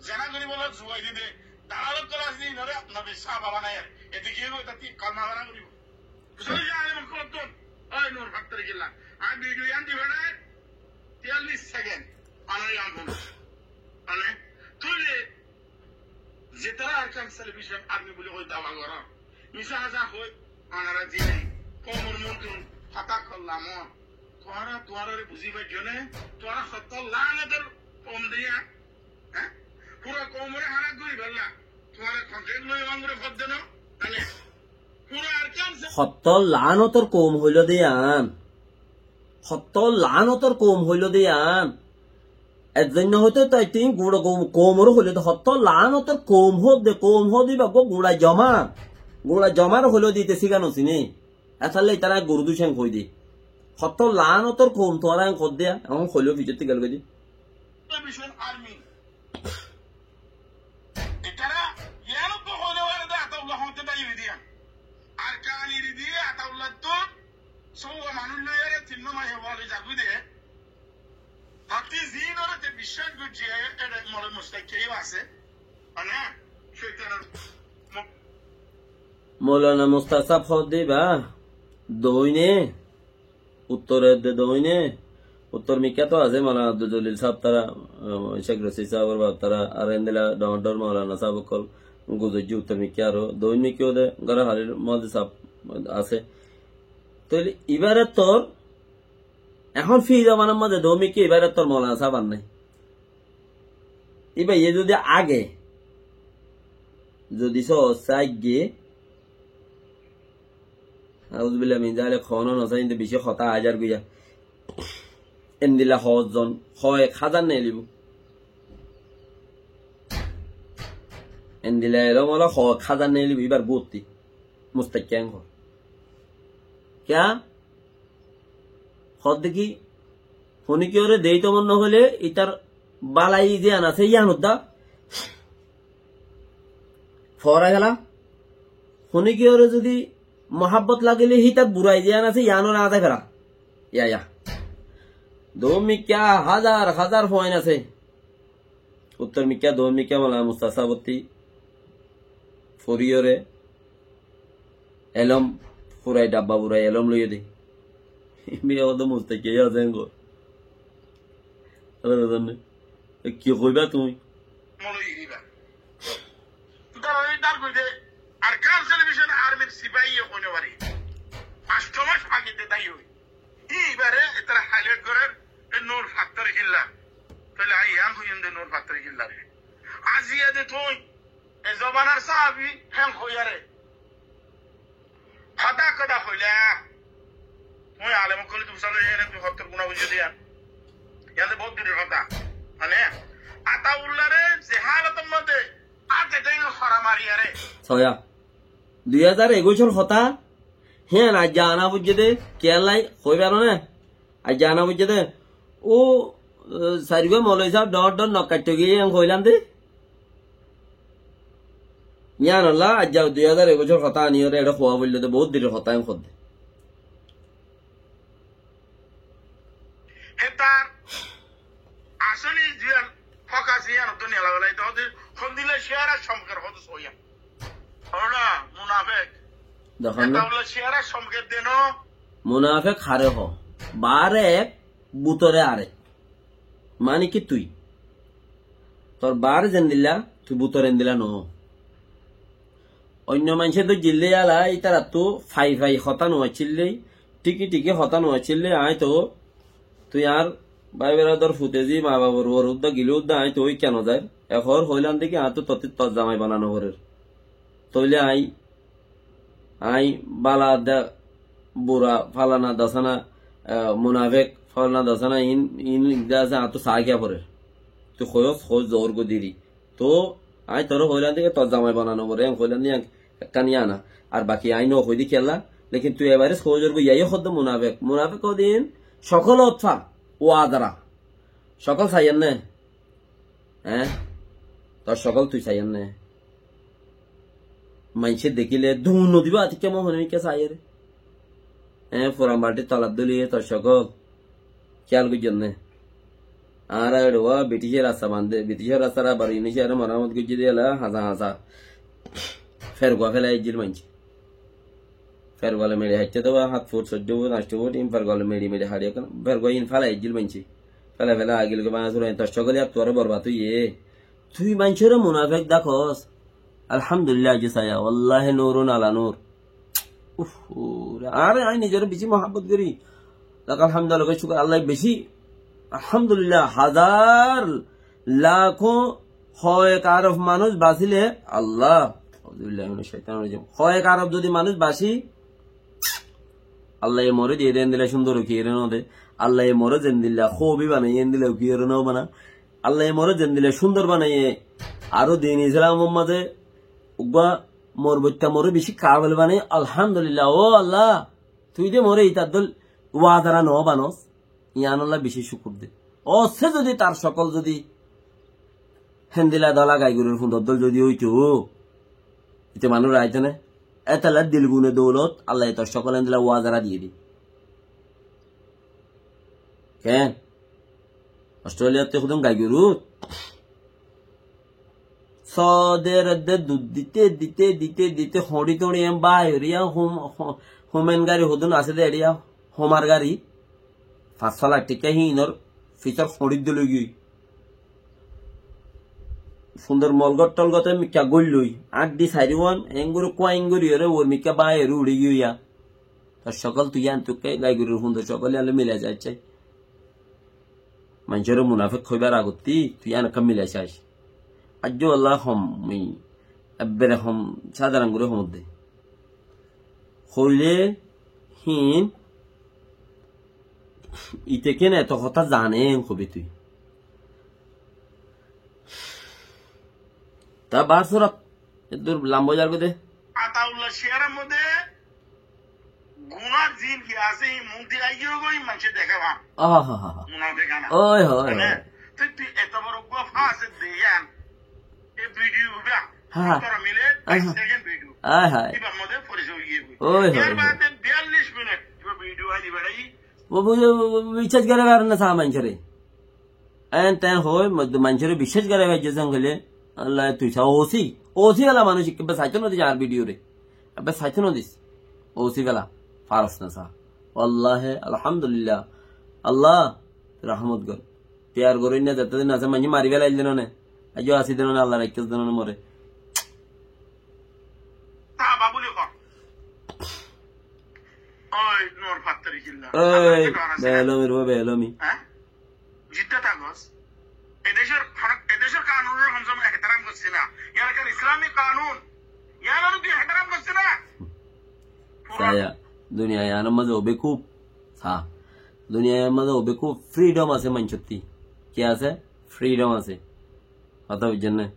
zena goríbolla zuwai dide, dalal ókkol asé de, inore Nobir sáhaba banaiyé. Ete ki óibo? Ete ki kolma fora foribó? Sóri zalim ókkol ottún, ói Nur Fattori Killa. Añí video yián di félai, tiyallic second. Onora yián fúno. Mane, tuile Zetará Arakan Salvation Army buli hoi dawa goró, misá hasá hoi, onora zine, koumor montri, Hotá hoilám, tuáñra, tuáñrare buzí faijjó né? Tuáñra hottó laánotor koum de yían, há? Fura koumore hálak gorí félailam. Tuáñra kontrakt loi añgure hoddé no? Mane, fura Arkan se- Hottó laánotor koum hoiló de yían. Hottó laánotor koum hoiló de yían. Ezzon no hoito tai tin gura koum, koumoré hoiló de, hottó laánotor koum hoó de, koum hoó de ibá gura joma. Gura jomar hoiló de ite siga no sine. Asóle itará guru dushen hoi de. Hottó laánotor koum tuáñra en hoó de, ehón hoiló fijotti gel goi de. Salvation Army. Itará yían to hoile wale de Ataullah honte dai hoi diya. Arkanire diye Ataullah to sóuwa manúic loiyóre tin no mahe wale zagoi de. Hati zinore te biccác goijje, ede Moulana Mustakiyó asé. Mane, cóitanor mo- Moulana Mustak sáb hoó de ibá, doine, uttore de doine, uttor mikká to asé Moulana Abdul Zolil sáb tará, eh, Cék Rashid sábor baf tará, ar endilla dhoóñr dhoóñr Moulana sáb ókkol guzoijje uttor mikká aró, doin mikká de Gora Halir Mohdib sáb asé. Tóile ibáre tor Ehón fí zomanar modde doóin mikká ibáre tor Moulana sáb ar nái. Ibáye zodi age, zodi só saigge, auzubillah min zalik, hono no sai, inde beci hotá aizar guiya. Endilla hozzon, hoek házar neelibo. Endilla elóm ola hoek házar neelibo, ibár guotti. Mustakiyán hor. Kiyá? Hoódde ki, honikiyóre deito mon no hoile, itar balai ziyan asé, yián udda fora gela. Honikiyóre zodi muhabbot lagile, hitar burai ziyan asé, yiánoré añzai fela. Ya, ya. Dómikka hazar hazar fuain asé. Uttor mikká, doóin mikká, Moulana Mustak sábottí foriyóre elóm furai, dhabba furai elóm loiyé dé. Biya hoó dé Mustak kiyé asé engor. Añára zane. E, ki hoiba tuñí? Molo iriba. Tuáñra oi dar goide, Arkan Salvation Armyr sipahiye hoi no fare. Fañs mac age de dai hoi. Ibáre itará highlight gorer, e Nur Fattor Hilla. Tóile añí yián hoiyum de Nur Fattor Hillare. Aziya de tuñí, e zobanar sáhabi, hén hoiyare. Hotá hotá hoila. Tuñí alem ókkole tuñí salo yián, tuñí hottor guna buijjó de yián. Yián de bout durir hotá. Mane, Ataulláre ze halotor modde ate de hora mariyare. Soya. Dui házar ekuicor hotá, híyan aijja ana foijjé dé, kiyólla hoói faro né? Aijja ana foijjé dé, ó, e, sairgúa moloi sáb dhoóñr dhoóñr nok kaittó giyé, yián hoilám dé. Yiánolla aijja dui házar ekuicor hotá aníyoré eçé hoó foilló dé, boóut dirir hotá yián hoó dé. Hétar asóli ziyán focus yían ottú niyalabelai toóde hondilla ciyara somker hoóde soiyán. Óra munafek. Dekón na? Héta ólla ciyara somker de no. Munafek haré hoó. Baáre ek, bútore arek. Mani ki tui? Tor baáre zendilla, tui bútore endilla noó. Oinno maincé dóijjillé yala, ítarattú fai fai hotá no aiccíllé, thíki thíki hotá no aiccíllé, aññí toó, tui añár bái beradar, futezi, maa babar uore uddá gilé uddá aññí toó ikká no zair. Ehón hoilám dé ki añáttu tottí tor zamai bana no forer. Tóile aññí, aññí bála de bura fálana dasána, e, munafek fálana dasána, iín, iín de asé añáttu saá kiyá forer. Tui hoiyós, hoói zoór goi diri. Toó aññí toré hoilám dé ki tor zamai bana no foré, en hoilám dé, en ekkán yían. Ar baki aññí no hoói dé kiyólla, lekin tui ebarés hoói zor goi, yíaye hoódde munafek. Munafek hoódde iín cokól otfa, uazara. Cokól saiyén né? Eé? Tor cokól tui saiyén né? Maincé dekíle duun no dibá, atikká mohónimikká saiyére. Eé, furan balthír tolat dóliye tor cokól. Kiyál goijjón né? Añára eçé uá Briticor rasta bande, Briticor rastar abar Iunuciyare moramot goijjé dé yala, hañsa hañsa. Fergua félai aijjíl maincé. Ferguale meçi haitté dé uá, hát fut, soiddó fut, añctó fut, iín ferguale meçi meçi haçi ekkán, fergua iín félai aijjíl maincé. Félai félai agil goi baña sura, iín tor cokól yían tuáre borbat óiye. Tui maincóre munafek dakós. Alhamdulillah, aijjó saiya, wallahi nurun ala nur. Uf, ore, añáre, añí nizoré beci muhábbot gorí. Lakal hamdu, Allahr cúkur, Allah beci, alhamdulillah, házar, lakó, hoek arob manúic basíle, Allah, auzubillahi minash shaitanir rajim. Hoek arob zodi manúic basí, Allaye moré diyé dé endilla cúndor, kiyóre no dé? Allaye moré zendilla hóbi banaiyé, endilla kiyóre no bana? Allaye moré zendilla cúndor banaiyé, aró din Islamor mazé uggúa mor boitta moré beci kabel banaiyé, alhamdulillah. Ó Allah, tui dé moré itar dóil wazara no banos, yiánolla beci cúkur dé. Ó, se zodi tar cokol zodi héndilla dóla gaigurur fundor dóil zodi óito, íte manúic aito né? Étalla dilgune doulot, Allaye tor cokol héndilla wazara diyé dé. Keén? Australiyattú hodún gaigurut. Sóder edde dud dite, dite, dite, dite, hoñçi toñçi en báiyor ya, hom-, ho-, homen gari hodún asé dé eriya, homar gari. Fañs só lak tikka híinor fisór hoñçi dé loi giyói. Fundor molgot tolgote mikká goillói, añddi sairúan, engori kuwa engori ore, uor mikká báiyor uçí giyói ya. Tor cokol tui yián tukke gaigurur fundor cokol yián loi mila saic. Maincóre munafek hoibar agottí tui yián ekká mila saic. Aijjó Allah hom, mui ebbere hom, sádaran gori hom dé. Hoile híin, ite kene eto hotá zane en hobi tui. Ta bar surat, eddur lamba ói zargói dé. Ataullah Share or modde gunar zin ki asé, hí muk di aiyó goi, maincé deké ba. Ahahaha. Munafek ana. Oi hoi. Mane, oi. Tui, tui eto boro gua fase de yan. E video ba. Ha, ha. Tora mile, aha, bais second video. Ai hai. Ibar modde forisoy ói giyé goi. Oi hoi. Yar bade biyallic minit, iba video aili berai. Ó, ó, ó, ó, biccác gorí fare na sa maincóre. En ten hoi, mo-, maincóre biccác gorai faijje sen hoile, Allah tui sa, O C, O C bela manúic, ebbe saito no dis añár video re. Ebbe saito no dis. O C bela, faros na sa. Wallahi, alhamdulillah. Allah, rahmot gor. Piyar gorí na, zette din asé, maincé mari felail de no ne. Aijjó así de no ne, Allah raikkas de no ne more. Ta babuli ko. Oi, Nur Fattori Killa. Oi, Fattori Killa asé na? Belomi re, Belomi. Há? Jidda tákos. E decor, e decor kanunor komse kom ehtaram gorsí na. Yián ekkán Islami kanun. Yiánore tui ehtaram gorsí na. Saya, duniya yiánor mazé bekuf. Sa. Duniya yiánor mazé bekuf. Freedom asé maincótti. Ki asé? Freedom asé. Hotá buijjón né?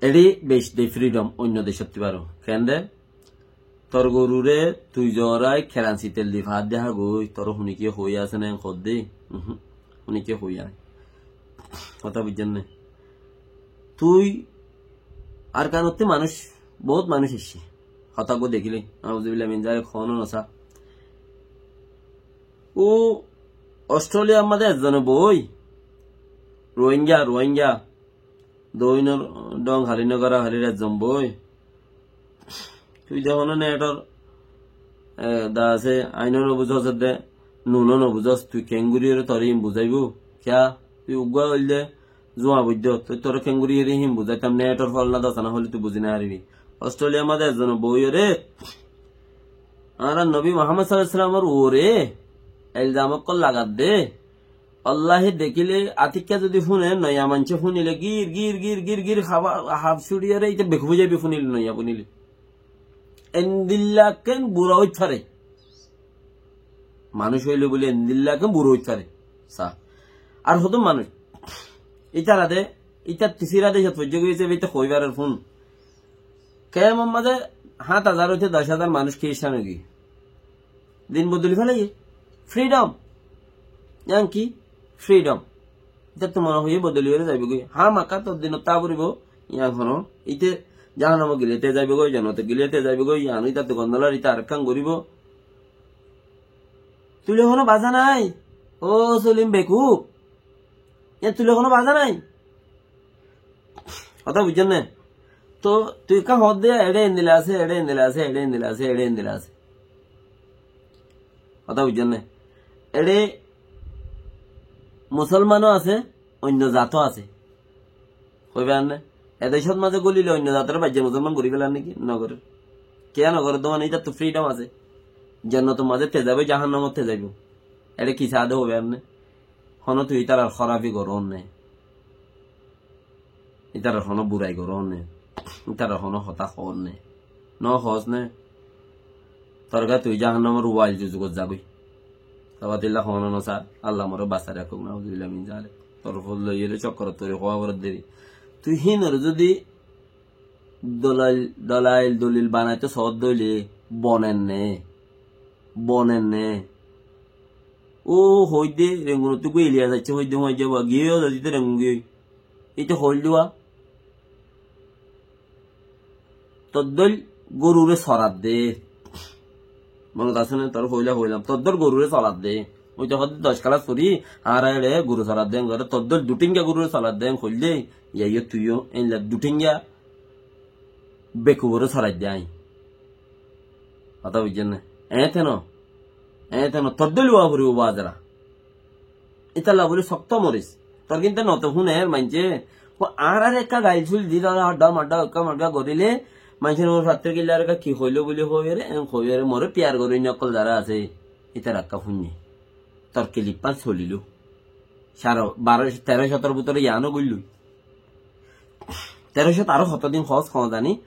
Eri beci de freedom oinno decottí baro. Kende? Tor gorure tui zorai keransi tel di far de hagoi, tore hunikiye hoi asé né en hoddé? Uhum, hunikiye hoi nai. Hotá buijjón né? Tui Arkanottú manúic, bout manúic aiccé. Hotá gua dekíle, nauzubillah min zalik, hono no sa. Ó Australiyar mazé ezzone boi, Rohingya, Rohingya, doinor dong hali no gora halir ezzon boi. Tui de hono netor, e, da asé, aino no buzos de, nuno no buzos, tui kenguri ore tore in buzaibo? Kiya? Tui uggua oilde, zuwa buijjo, tui tore kenguri ore in buzaitam, netor fol na dasa na hoile tui buzi no faribi. Australiyar mazé ezzone boi ore, añárar nobi Muhammad sallallahu alaihi wasallamor uore elzam okkol lagar de. Allaye dekíle, atikka zodi fúne, noiya maincé fúnile, gír, gír, gír, gír, gír, hab, hab cúçiyóre, ite bekuf ói zaibo fúnile, noiya fúnile. Endilla ken bura óit fare. Manúic óile buli endilla ken bura óit fare. Sa. Ar hodún manúic. Itará de, itar tisira decot foijje giyói, ite hoi farer fún. Kemor mazé háñt házar óite doc házar manúic Kiristan ói giyé. Din bodoli félaiye. Freedom. Yián ki? Freedom. Itattú mone hoiye bodoli óre zaibo goi. Hámaka tor dinot tá foribo. Yián hono. Ite jahannamot gile te zaibo goi, jonnot gile te zaibo goi. Yián itattú gondolar, ite arekkán goribo. Tui hono baza nai. Ó Solim bekuf. Yián tui hono baza nai. Hotá buijjón né? Tó tui ekká hoódde, eçé endilla asé, eçé endilla asé, eçé endilla asé, eçé endilla asé. Hotá buijjón né? Eçé musolmano asé, oinno zato asé. Hoi faron né? E decót mazé golile oinno zatore baijja musolman gori felan né ki? No gorer. Kiyá no goré de mane, ítarattu freedom asé. Jonnotor mazé te zaibo, jahannamot te zaibo. Ére ki saá de hoibe apne? Hono tui ítarar hórafi goró ne. Ítarar hono burai goró ne. Ítarar hono hotá hoó ne. No hoós ne. Torgá tui jahannamor uail juzugot zagói. Sabatilla hono no sa, Allah more basai rakók, nauzubillah min zalik. Tor fol loiyóre cokkorot tori hoá gorot deri. Tui hínore zodi dolail, dolail, dolil banaito soódde óile bonen ne, bonen ne. Ó hoóidde Rengunottú goi Iliyas aiccé hoóidde, hoóidde ba giyói ó zodi te Rengun giyói. Íte hoóil dua. Toddóil gorure soradde. Monot asé né? Tor hoila hoilam. Toddóil gorure soradde. Oi to hodde doc kelas fori, añára ere goru soradde en gore. Toddóil dutinga gorure soradde en hoilde, iyá iyó tuiyó, enla dutinga bekubore soradde añí. Hotá buijjón né? Eéñte no. Eéñte no. Toddóil uwa foribo bazara. Ítalla buli sokto moris. Tor kinte noto fúner maincé. Ó añárar ekka gail sul di dóla, hadda madda, ekka madda gorile, maincé nor fattor killa ar ekka ki hoilo buli hoiyore, en hoiyore, more piyar gorí nokkol zara asé, ítara ekka fúnne. Tor kilippán solilo. Sare baro, tero cótor bútore yián ó goilloi. Tero cót aró hoto din hoós hoó zani,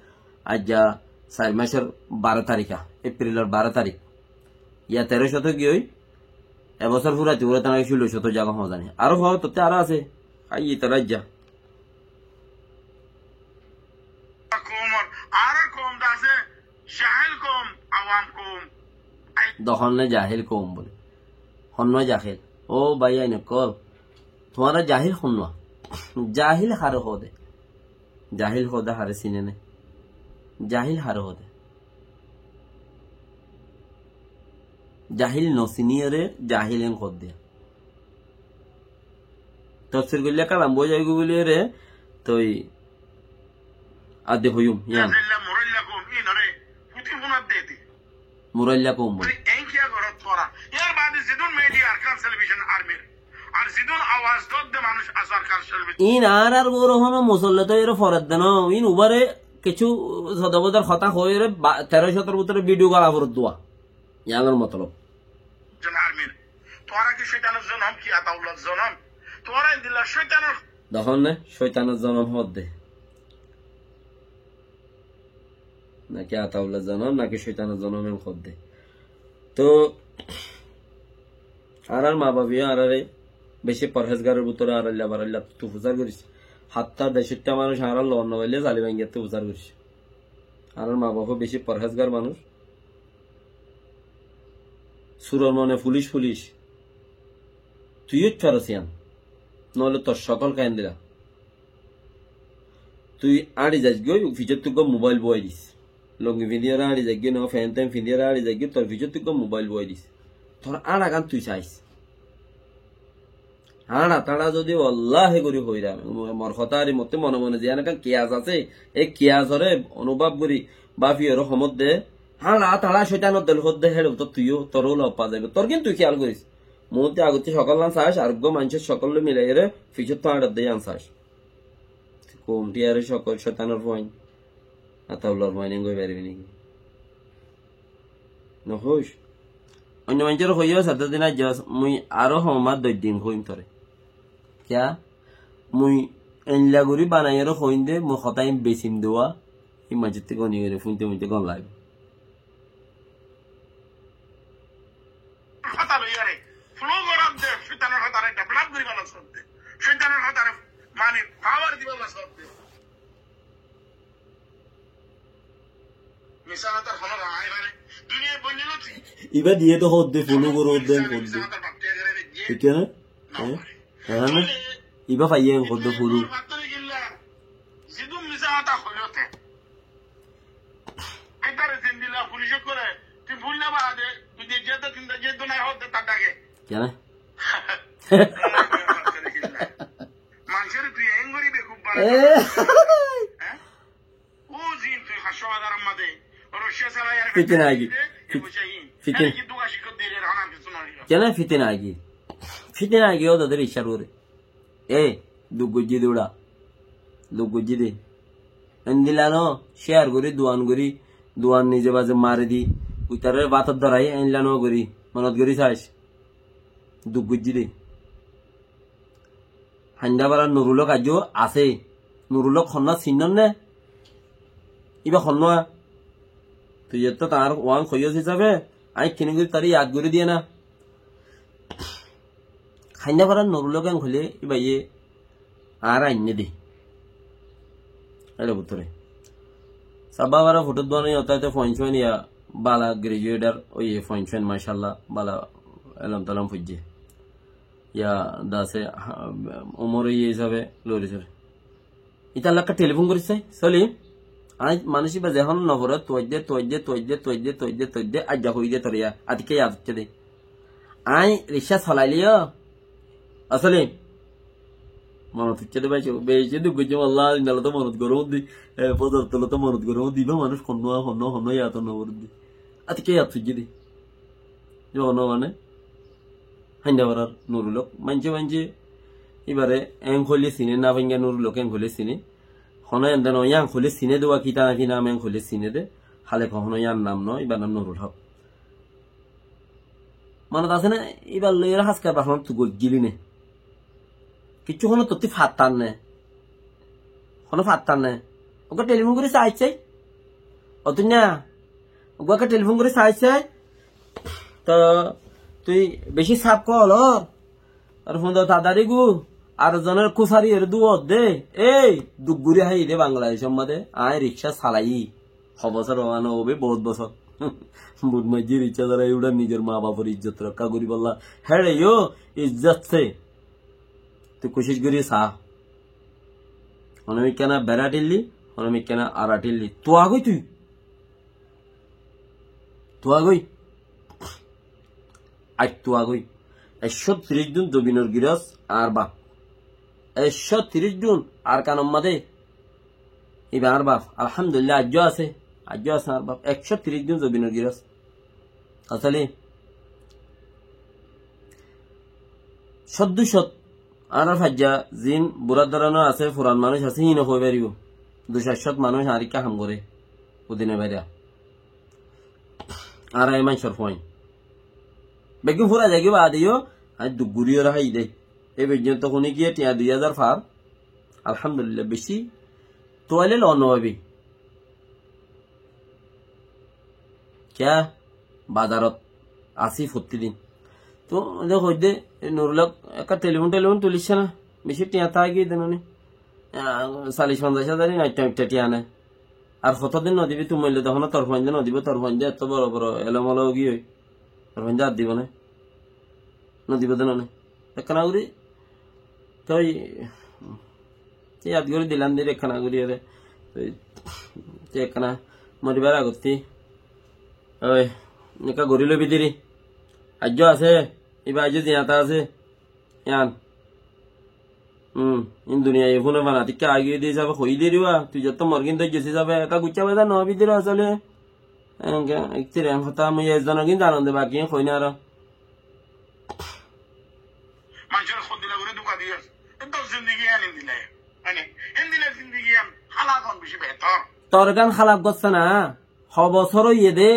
aijja sair macor baro tarik, Eprilor baro tarik. Yá tero cót giyói, e bosór furaite furaite naki cúlo cót zagói hoó zani. Aró hoó, totte aró asé. Háiye ítara aijja. Koumor, aró koum de asé, jahil koum, awam koum. Ai- De honnúa jahil koum buli. Honnúa jahil. Ó bái ain okkol. Tuáñra jahil honnúa. Jahil hare hoó de. Jahil hoó de hare sine né. Jahil hare hoó de. Jahil no siniyore jahil en hoó de. Tofsir goille kalam boi zaibo buli ere, toi adde hoiyum, yián. Murailla koum, inore, futi funat de di. Murailla koum buli. Buli, en kiya gorot tuáñra? Yar bade zedún media Arkan Salvation Armyr, ar zedún awaz dodde manúic asé Arkan Salvation. In añárar goro hono musolla toi ere foradde no, in ubare kessú sodabodar hotá hoiyore ba-, tero cótor bútore video gala forot dua. Yiánor motolob. Zon armyr. Tuáñra ki cóitanor zonom ki Ataullar zonom? Tuáñra endilla cóitanor. Dehón né, cóitanor zonom hoó de. Naki Ataullar zonom, naki cóitanor zonom en hoó de. Toh, añárar ma bafe yó añárare beci porhezgaror bútore añárailla barailla tufusar goris. Hatta decótta manúic añárar lon no faille zali báñgiyattú fusar goris. Añárar ma bafe beci porhezgar manúic. Suror mone fulic fulic. Tui yó faros yián. Noóile tor cokol ken dila. Tui áñçi zais goi, fisóttu uggwá mobail boi dis. Longi findiyóre áñçi zais goi, no fent tent findiyóre áñçi zais goi, tor fisóttu uggwá mobail boi dis. Tor áñçagán tui sais. Háñça táñça zodi wallahi gorí hoiram, mor hotá ar motte mone mone ziyán ekkán kiyas asé, e kiyasore onubhav gorí báfiyore homot de, háñça táñça cóitanor dol hoó de, héçe bútore tuiyó, toró lobba zaibo. Tor kintu kiyal goris, muúntu agottú cókollan sais, ar uggwá maincór cókol loi milaiyore fisóttu háñçar de yián sais. Koum tiyare cókol cóitanor fuain. Ataullar fuain en goi faribi niki? No hois. Oinno maincóre hoiyó, sáte din aijjós, mui aró hom ar doc din hoim tore. Kiyá? Mui eilla gorí banaiyóre hoim de, mui hotá in besim de uwá, in maincóttu goni goni, fúinte fúinte gom laibo. Hotá loiyóre, flow gorar de, cóitanor hotáre develop goríballa sodde, cóitanor hotáre mani power diballa sodde. Misá hotár hono rai nai. Duniyai boinne loti. Ibá diye to hoó de, follow goró de, hoó de. Thík na? Há? Há, na? Ibá faiyé hoó de, follow. Zidún misá hotá hoilote. Etare zendilla fulic ókkole, tui fuilla baade, dui din jeyé, tin din jeyé, nai hoó de tar dage. Kiyá? Manúcore tui engori bekuf banai. Há? Ó zin tui fañs cót házar ammá de, Russia salai ar fitina agi. Fitina. Kiyá fitina agi? Fitina agi ó dodor icár uore. E, duk goijjé de uçá. Duk goijjé de. Endilla no, share gorí, duan gorí, duan nize baze mari di, uitaré bátor dorai, éilla no gorí, monot gorí saic. Duk goijjí de. Haindafarar Nurulok aijjó asé. Nurulok honnúa sinnón né? Íba honnúa? Tui etto tañr uán hoiyós hísafe, añí kini gorí taré yad gorí diye na. Haindafarar Nurulok en hoilé íbaye añáre ainné de. Éle bútore. Sabba bara foto duan óiye, otáte foin foin ya bala graduator óiye, foin foin, mashallah, bala elom telom foijjé. Ya dase, ha, umor óiye hísafe lori sori. Ítalla ekka telifon gorí sai, Solim, añí manúic íba zehón no foré, tuaidde, tuaidde, tuaidde, tuaidde, tuaidde, tuaidde, aijja hoiyí de toré ya, atikká yad uicché de. Añí rikcá solailé yó, asóle, monot uicché de bái, beci duk goijjé, wallá, indala to monot goródde, e, fozor tola to monot goródde, íba manúic honnúa, honnúa, honnúa yad no goródde. Atikká yad uicché de. Íba honnúa mane, Haindafarar Nurulok. Maincé, maincé, íbare en hoilé sine, Nafainga Nurulok en hoilé sine. Hono ende no, yan hoilé sine de, wa kita na ki nam en hoilé sine de. Hale ko hono yan nam no, íbar nam Nurul Hok. Monot asé né, íbar loi ar haskar bahonot tui goijjíli né. Kiccú hono tottí fattar né. Hono fattar né. Uggúa telifon gorí sai sai. Ó tuñí na, uggúa ekka telifon gorí sai sai. To tui beci saf hoó lor. Ar fúndo tadari gú. Ar zonor kúsari ere duwar de. Ei, duk gorí háiyi de Bangladecor mazé. Añí rikcá salai. Ho bosór ówa no óibo, bout bosór. But maijjé, rikcá sarai, uçá nizor ma bafor izzot rokká goríbolla. Héçe yó izzot sé. Tui kucíc gorí sa. Hono mikkána bera thílli, hono mikkána ara thílli. Tuwa goi tui. Tuwa goi. Aij tuwa goi. Ekcó tiríc dun zobinor girós añár baf. Ekcó tiríc dun Arkanor mazé. Íba añár baf. Alhamdulillah, aijjó asé. Aijjó asé añár baf. Ekcó tiríc dun zobinor girós. Asóle, cót dui cót, añárar faijja zin burá dóranor asé, furan manúic asé, híine hoi faribó. Dui sair cót manúic añár ikká ham goré, udine baira. Añára e maincór fuain. Beggún fura zaigói baade yó, añí duk gorí ore hái de. E foijjonto huni giyé tiañ dui házar far. Alhamdulillah, beci tuwaile lon no óibi. Kiyá? Bazarot así fottí din. Tó de hoidde, e Nurulok ekká telifon telifon tuliccé na. Beci tiañ táki de noni. Ah, callic fonzaic házar in aiththá aiththá tiañ ne. Ar hotó din no dibi, tui moille de hono tor fuainde no dibo, tor fuainde etto boro boro elom olo giyói. Tor fuainde ar dibo ne? No dibo de noni. Ekkana gori, toi, toi yad gori dilam de ekkana gori ore. Toi, toi ekkana moribar agotti. Oi, ekka gori lobi diri. Aijjo ase, iba aijjo ziyata ase. Yan. Hmm, in duniyai fune fana tikka agi di sabe hoi diri wa. Tui jotto morgin doi jesi sabe, ekka gucca beda no bi diri asole. Enke, ektir en hotá mui ezonor gin zanon de, baki en hoi na aro. Manúcor hondilla gori duka diyes. E tor zindigi an endilla. Mane, endilla zindigi an halak on beci behtor. Tor gan halak gosse na. Ho bosor oiye de.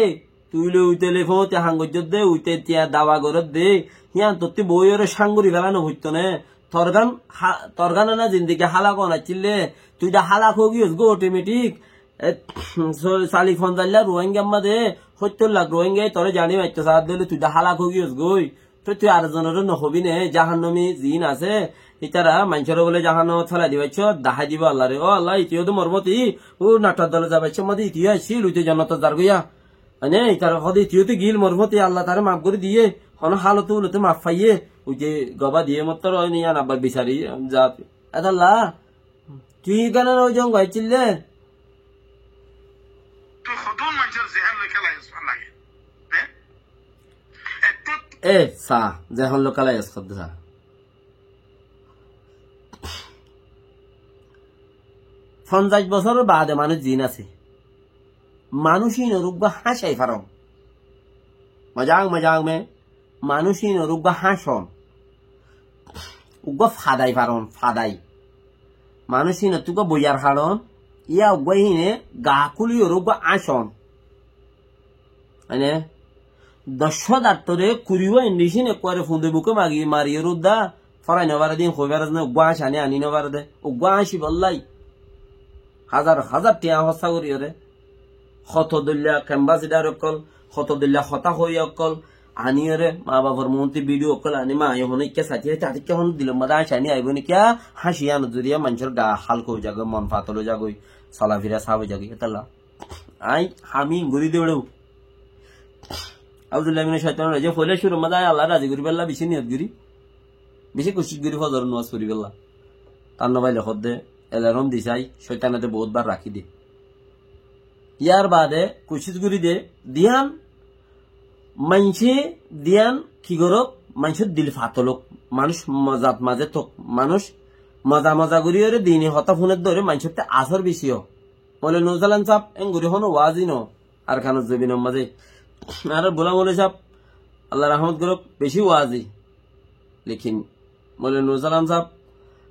Tui loi ute loi fóti han goijjot de, ute tiya dawa gorot de. Hiyan totti boi ore sang gori fela no foitto ne. Tor gan ha-, tor gan na zindigi halak on accil de. Tui de halak hoi giyos go automatic. E, so, sali fonzaic lak Rohingya mazé, hóttor lak Rohingya tore zani maitto saá de óile tui de halak ói giyos goi. Toi tui ar zonore no hobi ne, jahannami zin asé, itara maincóre bole jahannamot félai dibaicco, dahái dibo Allare. Ó Allah, itiyo de mor moti, ó nathar dole zaibaicco mode itiyo aiccil, ui te jonnotot zargoiya. Mane, itara hode itiyo de gil mor moti, Allah tare maf gori diye, hono halote ulote maf faiye, ui te goba diye mottor, oi niyan abbar bisari, zat. Etalla, Tui kene no jong goi chille? Tui hodún manúcor zehan loi kelaiyos fán lage? Hé? Etto e, sa, zehan loi kelaiyos hodde sa. Fonzaic bosór baade manúic zin asé. Manúic inor uggwá háñcai faron. Mozak, mozak me. Manúic inor uggwá háñcon. Uggwá fadai faron, fadai. Manúic inottu uggwá boiyar haron, iya uggwá hine gaa kúliyore uggwá áñcon. Mane, doc házar toré kuri wá indicin ekkuare funde buke magi mariyóre udda, forai no fare de, hoi fare de, uggwá añc ani ani no fare de, uggwá añc ibolla. Házar házar tiañ hossa goriyóre. Hoto doilla kembasidar okkol, hoto doilla hotá hoiya okkol, aniyóre, ma bafor muúntu bidiyo okkol ani ma añí hono ikká sati, sati ikká hono dilor mazé añc ani aibo niká, háñci iyanor zoriya maincór ga halka ói zagói, mon fatol ói zagói, solafira saf ói zagói, etalla. Añí hami gori de beçe. Auzubillahi minash shaitanir rajim. Foila cúrur mazé añí Allar razi goríballa beci niyot gorí, beci kucíc gorí fozoror nomaz foriballa. Tar no faile hoó de, elarom di sai, cóitane de bout bar rakí de. Yar baade kucíc gorí de, diyan maincé diyan ki gorók, maincór dil fatol ók, manúic mozat mazé tók, manúic moza moza goríyore dini hotá fúner dóre maincótte asór beci ó. Moulana Nur Jalan sáb, engori hono wazi no, Arkanor zobinor mazé. Añárar Gulam Moulovi sáb, Allah rahmot gorók, beci wazi. Lekin Moulana Nur Jalan sáb,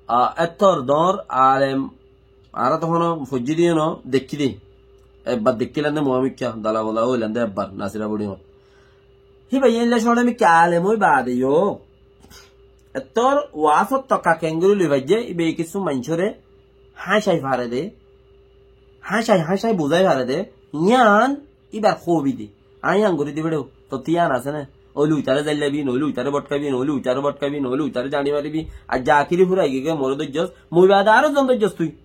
a, ettór doñr alem, añára to hono foijjí de no, dekkí de. Ebbar dekkílam de muamikká, dala bola óilam de ebbar, Nasira bodi ot. Híba illa cóñçe mikká alem ói baade yó. Ettór waasot tokka kengori loi faijje, íba kissú maincóre háñcai fare de, háñcai, háñcai buzai fare de, yián íbar hóbi de. Añí yián gorí de beçe, tottú yián asé né? Óile uitare zaillaibi, noóile uitare botkáibi, noóile uitare botkáibi, noóile uitare zañçi maribi. Ar zakiri furai giyé, more dóijjos, mui baade aró zon dóijjos tui.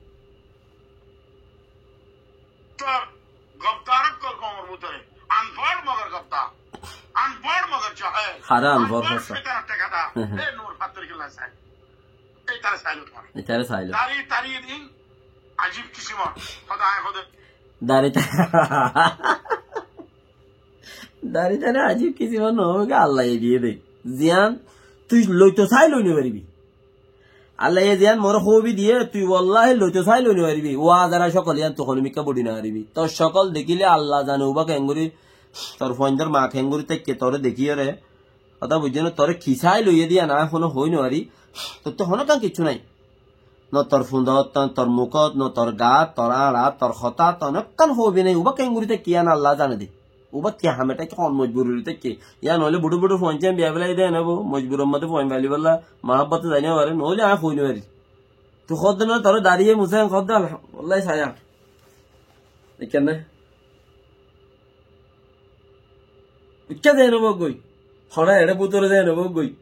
Tor gobdar okkol koumor bútore. Anfór mogar gobdar. Anfór mogar jahel. Hara anfór. Anfór hossa. Fitar tekada. E Nur fattor killa sai. Itare sailo tuáñra. Itare sailo. Dari, dari din ajib kisimor. Hoda ai hode. Dari ta-, dari tare ajib kisimor no, ki Allah ye diye de. Ziyan tui loito sai loi no faribi. Allah ye ziyan more hóbi diye, tui wallahi loito sai loi no faribi. Wazara cókol yián tui hono mikká bodi no faribi. Tor cókol dekíle Allah zane uba kengori, tor fuaindor ma kengori táikke tore dekíyore. Hotá buijjó né? Tore ki sai loiye diya na, hono hoi no fari. Tottú honokkan kiccú nai. No tor fundot, no tor mukot, no tor gat, tor añçat, tor hotát, honokkan hóbi nai. Uba kengori táikke yián Allah zane de. Uba ki ham e táikke, hon mojburi táikke. Yián óile buçu buçu fuain cíyan biya felai de ene bo, mojburor mazé fuain failiballa, mahabbote zai no fare, noóile añí hoi no fari. Tui hoó de na, tore dariye musa en hoó de, alhamdulillah, saya. Ikká ne? Ikká de no bo goi. Hora eçe bútore de no bo goi.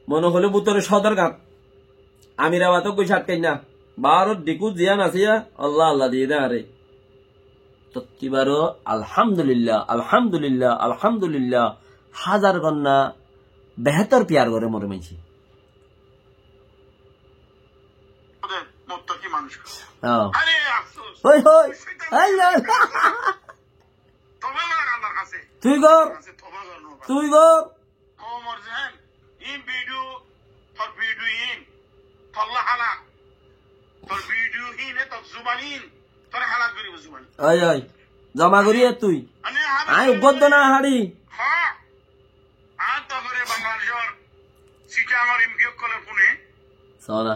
Mone hoile bútore Sodorghat. Amirabat goi cátkai na. Baáror dikú ziyan asé ya, Allah, Allah diye de añáre. Tottú ibaro alhamdulillah, alhamdulillah, alhamdulillah. Házar gonna behétor piyar gore more maincé. Ó. Hoi, hoi. Tui gor. Tui gor. Koumor zehen, in bidiyo, tor bidiyo in, tolla halak. Tor bidiyo in, e tor zuban in, tore halak goribo zuban. Oi, oi. Zoma gori e tui. Mane, añí uggwá dona haçi. Ha. Añí to gore Bangladecor, Sitangor M P okkole fune. Sona.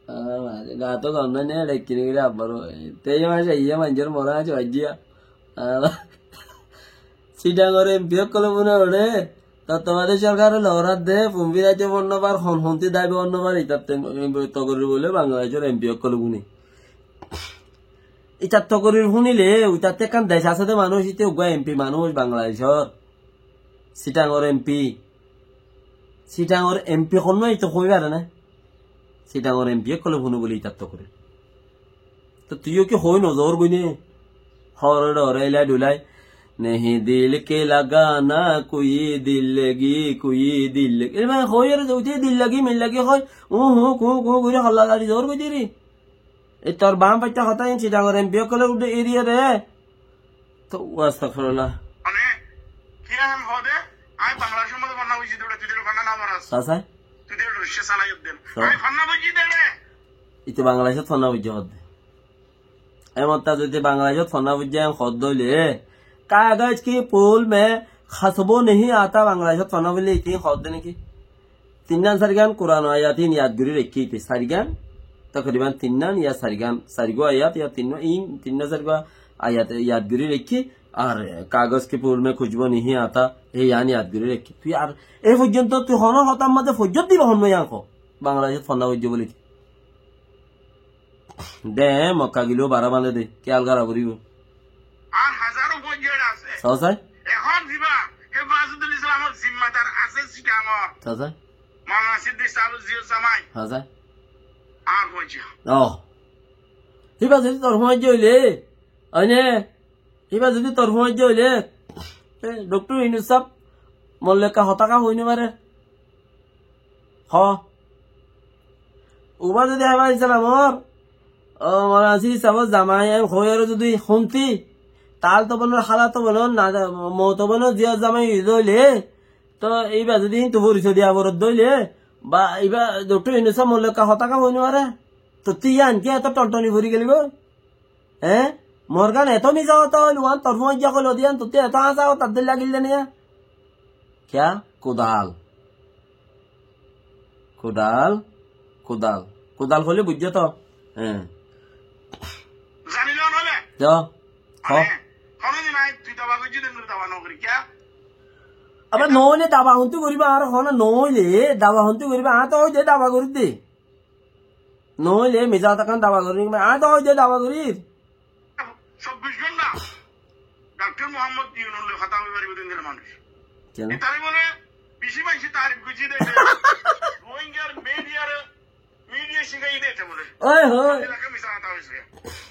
Ah, mare, gato gom nai ne, eçe kini gori abbar. Tei mare, iye manjor mora añí baijjiya. Ah, Sitangor M P okkole fune ore. Tottamade sorkare lorat de, fumbi raite onno bar, hon honti daibe onno bar, itatte to gori bole Bangladecor M P okkole fune. Itar tokorir fúnile, itatte ekkán dec asé de manúic, ite uggwá M P manúic Bangladecor. Sitangor M P. Sitangor M P honnúa ite hoi fare né? Sitangor M P ókkole fúne bóli itar tokorir. To tuiyó ki hoi no zor goi né? Hore dore elai dulai. Nehi dil ke lagana koi dil lagi, koi dil lagi. Elai hoi ar zoite dil lagi, mil lagi hoi. U hu, ku, ku, gori holla gari zor goi diri. E tor bam fatta hotá in Sitangor M P ókkole ude eriye re. To, astagfirullah. Mane, ki ham hode? Añí Bangladecor mazé fanna boijji de, tui de fanna no faras. Sasa? Tui de Russia salai de. So? Añí fanna boijji de. Ite Bangladecot fanna boijje hode. Emon ta zodi Bangladecot fanna boijje em hode óile, kagaj ki pul mein khasbo nahi aata Bangladecot fanna boijje ite hode naki? Tinnan sarigan Kuran ayat in yad gori raikké ite, sarigan, takriban tinnan ya sarigan, sarigwá ayat ya tinnan, in tinnan sarigwá Ayat yad gorí raikké, ar kagos ke pul mein khushbu nahi aata, e yián yad gorí raikké. Tui ar e foijjonto tui hono hotár mazé foijjot diba honno yián ko. Bangladecót fonná foijjé buli. De, Mokka gilé bará bande de, kiyal gorá foribo. Ar házaro foijjot asé. Só sai? Ehón ziba, Hefazotul Islamor zimmadar asé Sitangor. Só sai? Maulana Siddiq Sabu Ziyar zamai. Só sai? Ar foijjot. Oh. Híba zodi tor foijjot óile, óine, híba zodi tor foijjot óile, e, Doktor Inus sáb, mor lekka hotá ká hoi no fare. Ho. Uba zodi Hefazotul Islamor, o, Maulana Siddiq sábor zamai, ami hoi aro zodi húnti, tal to bonor, hala to bonor, na, mo to bonor, Ziyar zamai óile, to íba zodi híntu forisoy diya forot dóile, ba íba Doktor Inus sáb mor lekka hotá ká hoi no fare, to tui yián ki eto tontoni fori geli goi? Eé? Mor gán eto miza hotá hoil, uán tor fuañijja hoil de yián, tottú eto hañsa hotá dóilla lagil de niya? Kiyá? Kudal. Kudal. Kudal. Kudal hoile buijjó to? Eé. Zani lo noile? Zo. Ho. Mane, honodin añí tui daba goijjós de, tui daba no gorí kiyá? Abar no óile daba hontu goriba, ar hono no óile daba hontu goriba, añí to óile daba gorí de. Noóile miza hotá kán daba gorí, añí to hoói de daba gorír. Sobbic gónta Daktor Muhammod Yunus loi hotá hoi faribó de endilla manúic. Kiyá? Taré bóle beci maincé tarif goijjé de, Rohingyar midiyare, midiya cíkaiyé de ete bóle. Ói hoi. Endilla miza hotá hoiyé.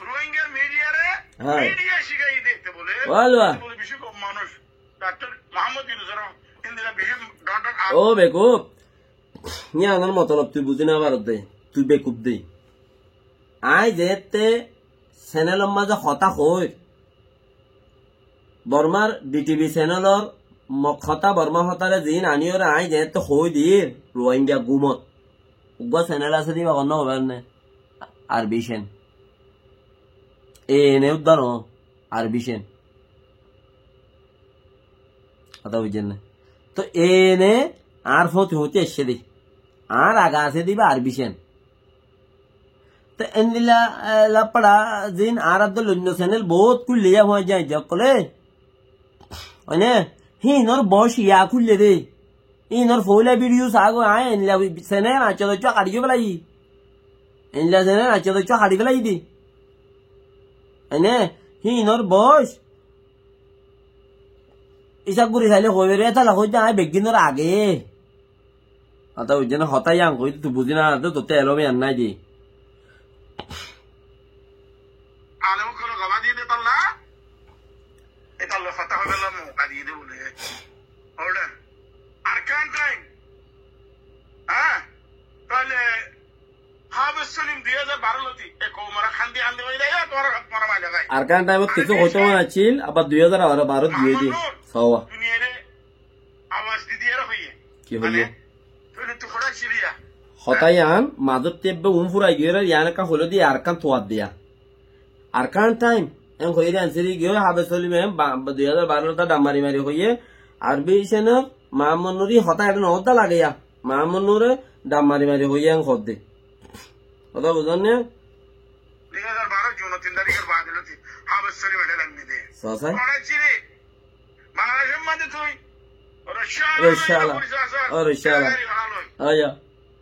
Rohingyar midiyare, hoi, midiya cíkaiyé de ete bóle. Wah, wah. Bóle beci gom manúic. Daktor Muhammod Yunus ore endilla beci don don. Ó bekuf. Yiánor motolob tui buzí no faros de, tui bekuf de. Añí zeéñtte senelor mazé hotá hoóir, Bormar D T V senelor Mok hotá, Borma hotáre ziín aníyore añí zeéñtte hoói diír, Ruáingga gúmot. Uggúa senel asé de íba honnúa hoibár né? Ar Bicen. Ene uddá noó, Ar Bicen. Hotá buijjón né? Tó ene añár fóti fóti aiccé dé. Añár aga asé dé íba Ar Bicen. Tó endilla, e, lappara zin añár addó loinno senel boóut kúille yá fuañijja aijja ókkolé. Óine, híinor boc yá kúille dé. Híinor foóila bidiyó saá goi, aññí endilla senel añcca doccúa haçi félaiyi. Endilla senel añcca doccúa haçi félaiyi dé. Óine, híinor boc Hísab gorí sailé hoibar, étala hoóidde aññí beggúnor age. Hotá buijjó né? Hotá yián hoóidde tui buzí no faros de, tottú elóm yián nái de. Alem ókkole gobá diyé de tolla, étalla hotá hoibar mouka diyé de bóle. Order. Arkan Time. Há? Tóile Hafez Solim dui házar baró lóti, e koumore handi handi hoiyé de, e tuáñra, tuáñra maze zai. Arkan Time ot kissú hoitó mone accíl, abar dui házar baró diyé de. Mahammad Nur, sówa. Duniyare abas di diyére hoiyé. Ki hoiyé? Mane, tuáñra tu hotá círiya. Hotá yián, mazór tebbe um furai giyóre, yián ekká hoiló de, Arkan tuar diya. Arkan Time, en hoiyé de anseri giyé, Hafez Solime, ba, ba, dui házar baró lóta dham mari mari hoiyé, Ar Bicen or Mahammad Nure hotá ere no hoódda lage ya. Mahammad Nure dham mari mari hoiyé en hoódde. Hotá buzón né? Dui házar baró Jun or tin tarikor baade lóti Hafez Solim ere lagni de. Sósa. Bangladecor maze tui Roshal, Roshal. Roshal. Aya.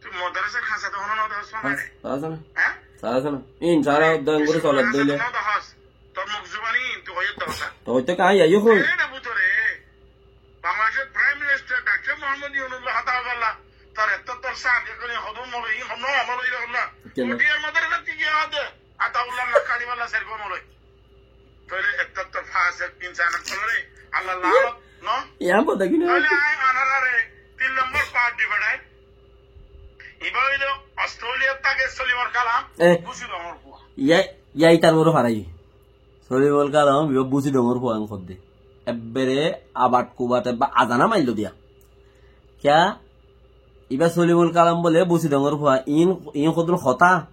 Tui madrasar hásate hono no dehós na re? Hás, hás na. Há? Hás na. In sára danguri solat dile. Tor muk zubani in tui hoiyot dehós na. Toi to kai ayo hoi. Ere butore. Bangladecor Prime Minister Daktor Muhammad Yunus loi hotá hoibolla. Tor etto tor sar ekoni hodun moloi, hodun moloi, hodun na. Keno? Odi ar madrasa tigi hode. Ataullah Makkari bolla sergo moloi. Tóile ettór fasek insan ókkol re Allar lanot no? Yián bota ki no? Tóile añí onorare tin lombor part di ferai. Iba óilo Australia táke Solimor Kalam, eh, Busi Dongor fua. Yá, yá itar boro farai. Solimor Kalam, iba Busi Dongor fua en hodde. Ebbere abat kubat ebba azana maillo diya. Kya? Iba Solimor Kalam bole Busi Dongor fua, in, in hodun hotá.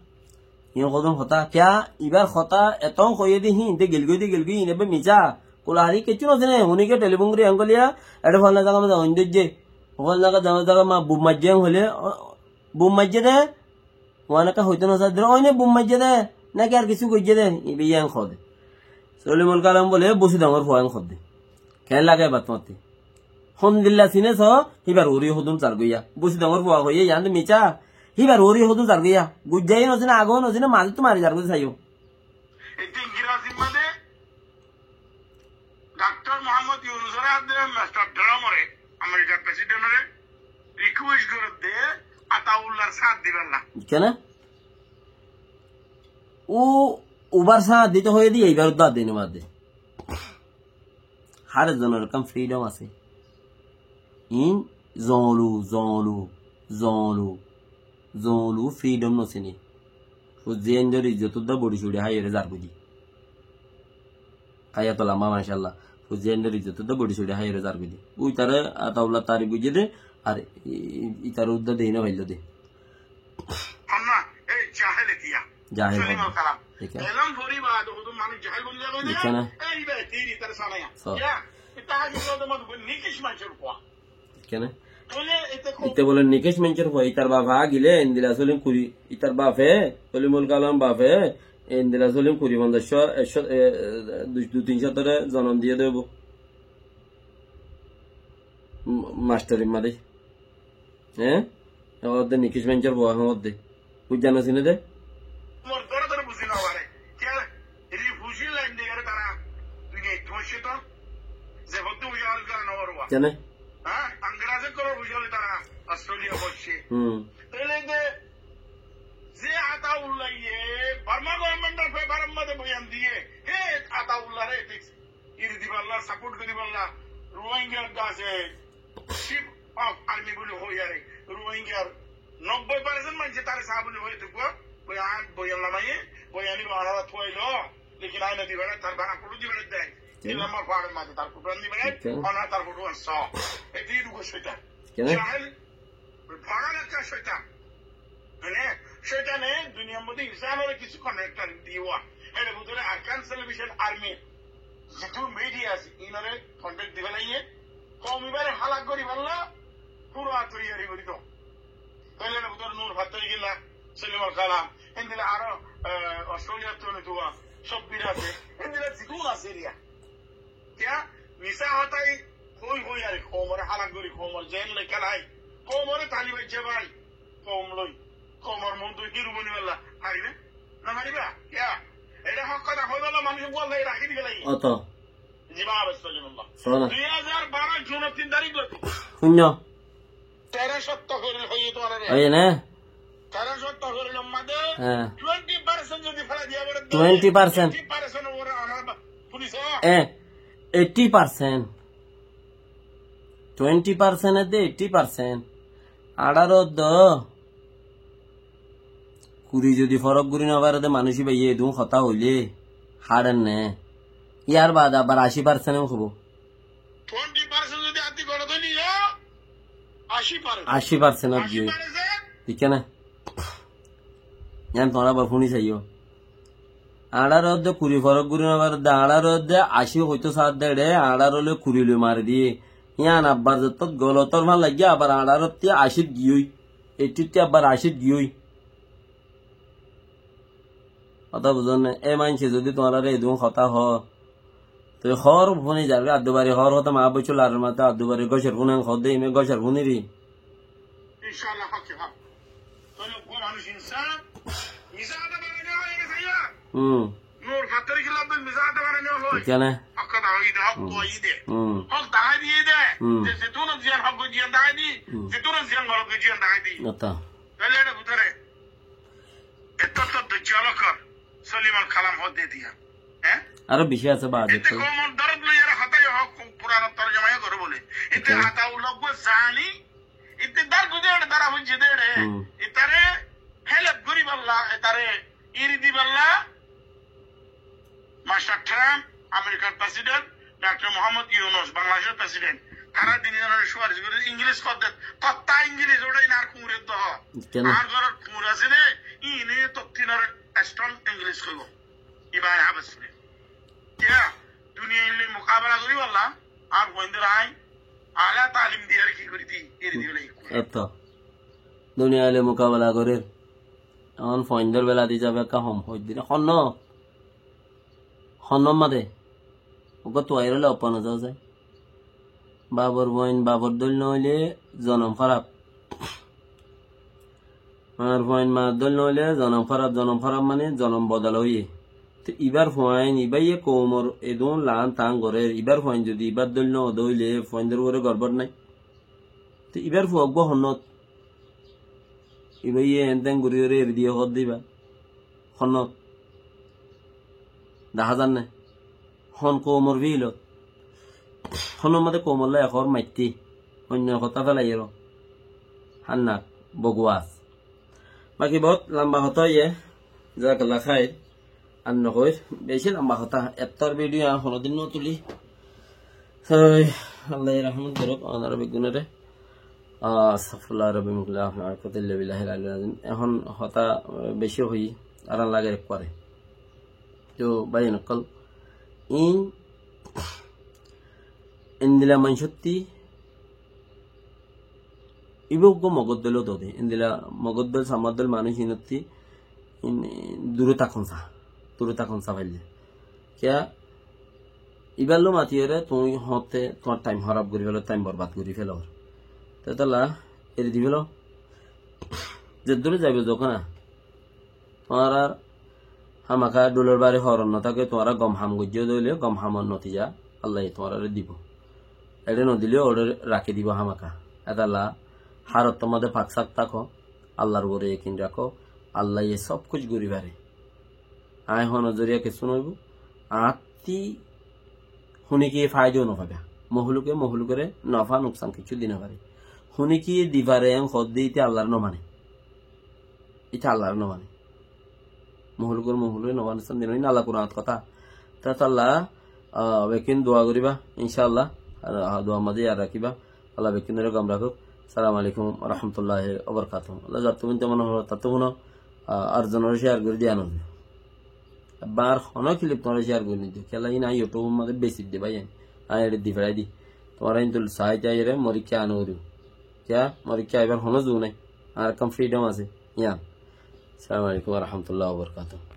Iín hodún hotá, kiyá ibar hotá etó hoiyé de híin, de gelgói, de gelgói, iín ebbe misá. Kula harí kessú no sine, húni ke telifón gorí engoliya, eçé falla zaga maze oin doijje. Falla zaga, zaga, zaga ma bum maijje en hoilé, o, bum maijje de, uán ekka hoitó no sar de, oine bum maijje de, naki ar kessú goijje de, ibe iyan hoó de. Solimul Kalam bóle Busidongor fua en hoódde. Keén lage ebar tuáñtte? Hondilla sine so, híbar uore hodún zargói ya. Busidongor fua hoiyé, yián de mica, híbar uore hodún zargói ya. Gujjá yó no sine, agó no sine, mazóttu mari zargói de saiyó. Ede Ingirazir mazé Daktor Muhammod Yunusore adde Mastor Dramore, Amerikar presidentore request gorer de Ataullar sáñt dibálla. Kene? Ó ubar sáñt dito hoiyé de, eibar uddá dino mazé. Hár zonor ekkán freedom asé. Iín zoñlu, zoñlu, zoñlu, zoñlu freedom no sine. Fuain ókkol or izzot uddá bori sori háiyore zargói de. Ayatollah ma, mashallah. Fuain ókkol or izzot uddá bori sori háiyore zargói de. Ítare Ataullar tarif goijjé de, ar i-, i-, ítare uddá dei no failló de. Amma, e jahil etiya. Jahil Solimul Kalam. Elom fori baade hodún manúic jahil boni zagói de. Ei be, tiri tar sanaya. So. Ya, ita hagi hodún manúic nikic manúicor fua. Kene? Tóile ite ko- Ite bole nikic manúicor fua, itar bafe agile endilla Solim kuri, itar bafe, Solimul Kalam bafe, endilla Solim kuri, fonzaic, ekcó, e, dui, dui tin cót ore zonom diye de óibo. M-, mastor imma de. Hé? Hoódde nikic maincór fua hoódde. Buijjá no sine de? Mor dóre dóre buzí no fare. Kiyá? Refugee lain de gere tara duniyait foóñiccé to. Ze fodde buzí fare gere no fare. Kene? Há? Angrez ókkol buzí fare tara Australia foóñiccé. Hmm. Tóile de ze Ataullah ye Burma government or paper or maze boyan diye, hé Ataullah re ethics iri diballa, support gori diballa, Rohingya ase, chief of army buli hoi are, Rohingyar nobboi percent maincé tare sa buli hoi, dekó, boi añár boyan lamaiye, boyan iba añára tuailo, lekin añí no dibáre, tar bana photo dibáre de. Tin nombor fare maze tar photo dibáre, onára tar photo anso. Eti dugo soitan. Kene? Jahil, Bála ekká cóitan. Mane, cóitane duniyar modde insanore kissú contract diye. Ere bútore Arakan Salvation Army, zitu media asé, inore contract di félaiye, koum ibare halak gori félaiye, fura toiyari gori do. Tóile ere bútore Nur Fattori gila, Solimul Kalam, endilla aró, eh, Australia ttu onituwa, Sabbir asé, endilla zitu asé eriya. Kiyá? Misá hotá hoi hoi are koumore halak gori, koumor zen loi kélai, koumore tali baijjé bái, koum loi, koumor muntu hiru boni balla, fariba? No fariba? Kiyá? Ere hók hotá hoi balla manúic uggwá loi rakí di félaiye. Oto. Ji baba, Solimullah. Sona. Dui házar baró Jun or tin tarík loi. Fúinno. Teró cót tohoril hoiyé tuáñrare. Hoiyé né? Teró cót tohoril or maze, há, twenty percent zodi félai diya fore, twenty percent. Eighty percent ore añára ba-, fúniso? E, eighty percent. Twenty percent edde eighty percent. Añárar do kuri zodi forok gori no fare de manúic iba ye edún hotá hoile hárer né. Yar baade abar aci percent e hobo. Twenty percent zodi atti gora dili, aci percent. Aci percent ot giyói. Aci percent. Thík né? Yián tuáñra abar fúni saiyó. Añárar de kuri forok gori no fare de, añárar de aci hoito saá de re, añárar loi kuri loi mari diye. Yián abar zettót golotor fán laiggé, abar añárar ttí acit giyói. Eighty ttí abar acit giyói. Hotá buzón né? E maincé zodi tuáñrare edún hotá hoó, toi hoór fúni zargói, addubari hoór hotá, ma boiccu larer mate addubari gocor fúnan hoódde, ime gocor fúniri. Inshallah, hak ki hak. Tóile uggwá manúic insaf, misá hotá banai no hoiye, saiya. Hmm. Nur Fattori ki lobbe misá hotá banai no hoiye. Kene? Hak hotá hoiye de, hok, hmm, hoiye de. Hmm. Hok dahái diye de. Hmm. Ze, zetún ziyan hok goi ziyan dahái di, hmm, zetún ziyan golot goi ziyan dahái di. Atta. Tóile ere bútore Ettót dojjal ókkol Solimul Kalam hoódde diya. Hé? Aró beci asé baade. Ete koumor dorot loi ere hotá yo hok, Kuran or torjoma yo gore bole. Ete, acha, Ataullah uggwá zani, ete dar gudé ere dara hoijje de ere. Hmm. Etare help gori balla, etare iri di balla. Mastor Trump, Amerikar president, Daktor Muhammod Yunus, Bangladecor president, tará tin zonore sufaris gorí, Ingilic hoódde, tottá Ingilic, óra inar kuñre dó. Kene? Añár góror kuñr asé de, iíne tottínore strong Ingilic hoibo. Iba aññí háfes gorí. Kiyá? Duniyai loi mukabela gorí bolla, añár fuaindóre aññí ala talim diyóre ki gorí di, eri di bóle. Etto. Duniyai loi mukabela gorír. Ehón fuaindór bela di zabe ekka hom hoiddín. Honno? Honnór mazé? Uggúa tuañré loi oppanot zaa zai. Bafor fuain bafor dóil no óile zonom háraf. Maar fuain maar dóil no óile zonom háraf, zonom háraf mane zonom bodol óiye. Te ibár fuain, ibáye koumor edún laan taan gorér, ibár fuain zodi ibár dóil no óile fuaindór uore gorbót nái. Te ibár fua uggúa honnót? Ibáye eén teén gorí gorí eri diyé hoódde ibá. Honnót? Dahá zar né? Hon koumor fíilot? Honnór mazé koumolla ek hoór maitté, oinno hotá félai ero. Hánnak, boguas. Baki bout lamba hotá óiye, jazakallah khair. Ar no hoóir, beci lamba hotá, ettór bidiyó añí honodin no tulí. Sói, Allaye rahmot gorók, onará beggúnoré. Ah, astagfirullah, rabbi min kulli afin, wa la quwwata illa billahil aliyil azim. Ehón hotá, eh, beci hoiyí, aram lager ekkuare. Toh, báiyain ókkol, iín endilla maincótti ibá uggúa Mogór dóil ódde, endilla Mogór dóil, Sammar dóil manúic iínottí in, dure tákon sa, dure tákon sa faille. Kiyá? Ibár loi matiyóre tuñí hoóñtte tuáñr thaim hóraf gorí félor, thaim borbad gorí félor. Te tolla eri di félo. Zeddúre zaibo zouk na. Tuáñrar hámaká dhulor bari horon no táke, tuáñra gom ham goijjó de óile gom hamor notija Allaye tuáñrare dibo. Eçé no dile óre raki dibo hámaká. Etolla hár ottór mazé pak sak táko, Allar uore yekin rakó, Allaye sob kuc gorí fare. Añí honor zoriya kessú no óibo, añátti húnikiye faidá no faiba. Mohluke mohlukoré nofa nuksan kessú di no fare. Húnikiye di fare en hoódde íte Allaré no mane. Íte Allaré no mane. Mohlukoré mohlukoré no mane, san dino, in Allah Kuranot hotá. Te tolla, ah, bekkún dua goríba, incállah. Ar, ah, duar mazé yad rakíba. Allah bekkúnoré gom rakók. Assalamu alaikum wa rahmatullahi wa barakatuhu. Allah zattú fúnto mone hoó, tattú fúno, ah, ar zonoré share gorí diya no zaibo. Ebbar honó clip tuáñra share gorí no diyo. Kiyólla iín añí YouTube or mazé besi de bái, añí eçé di feçái di. Tuáñra kintu saáite aiyóre morikká no goríba. Kiyá? Morikká aibar honó zu nái. Añár ekkán freedom asé. Yián. Assalamu alaikum wa rahmatullahi wa barakatuhu.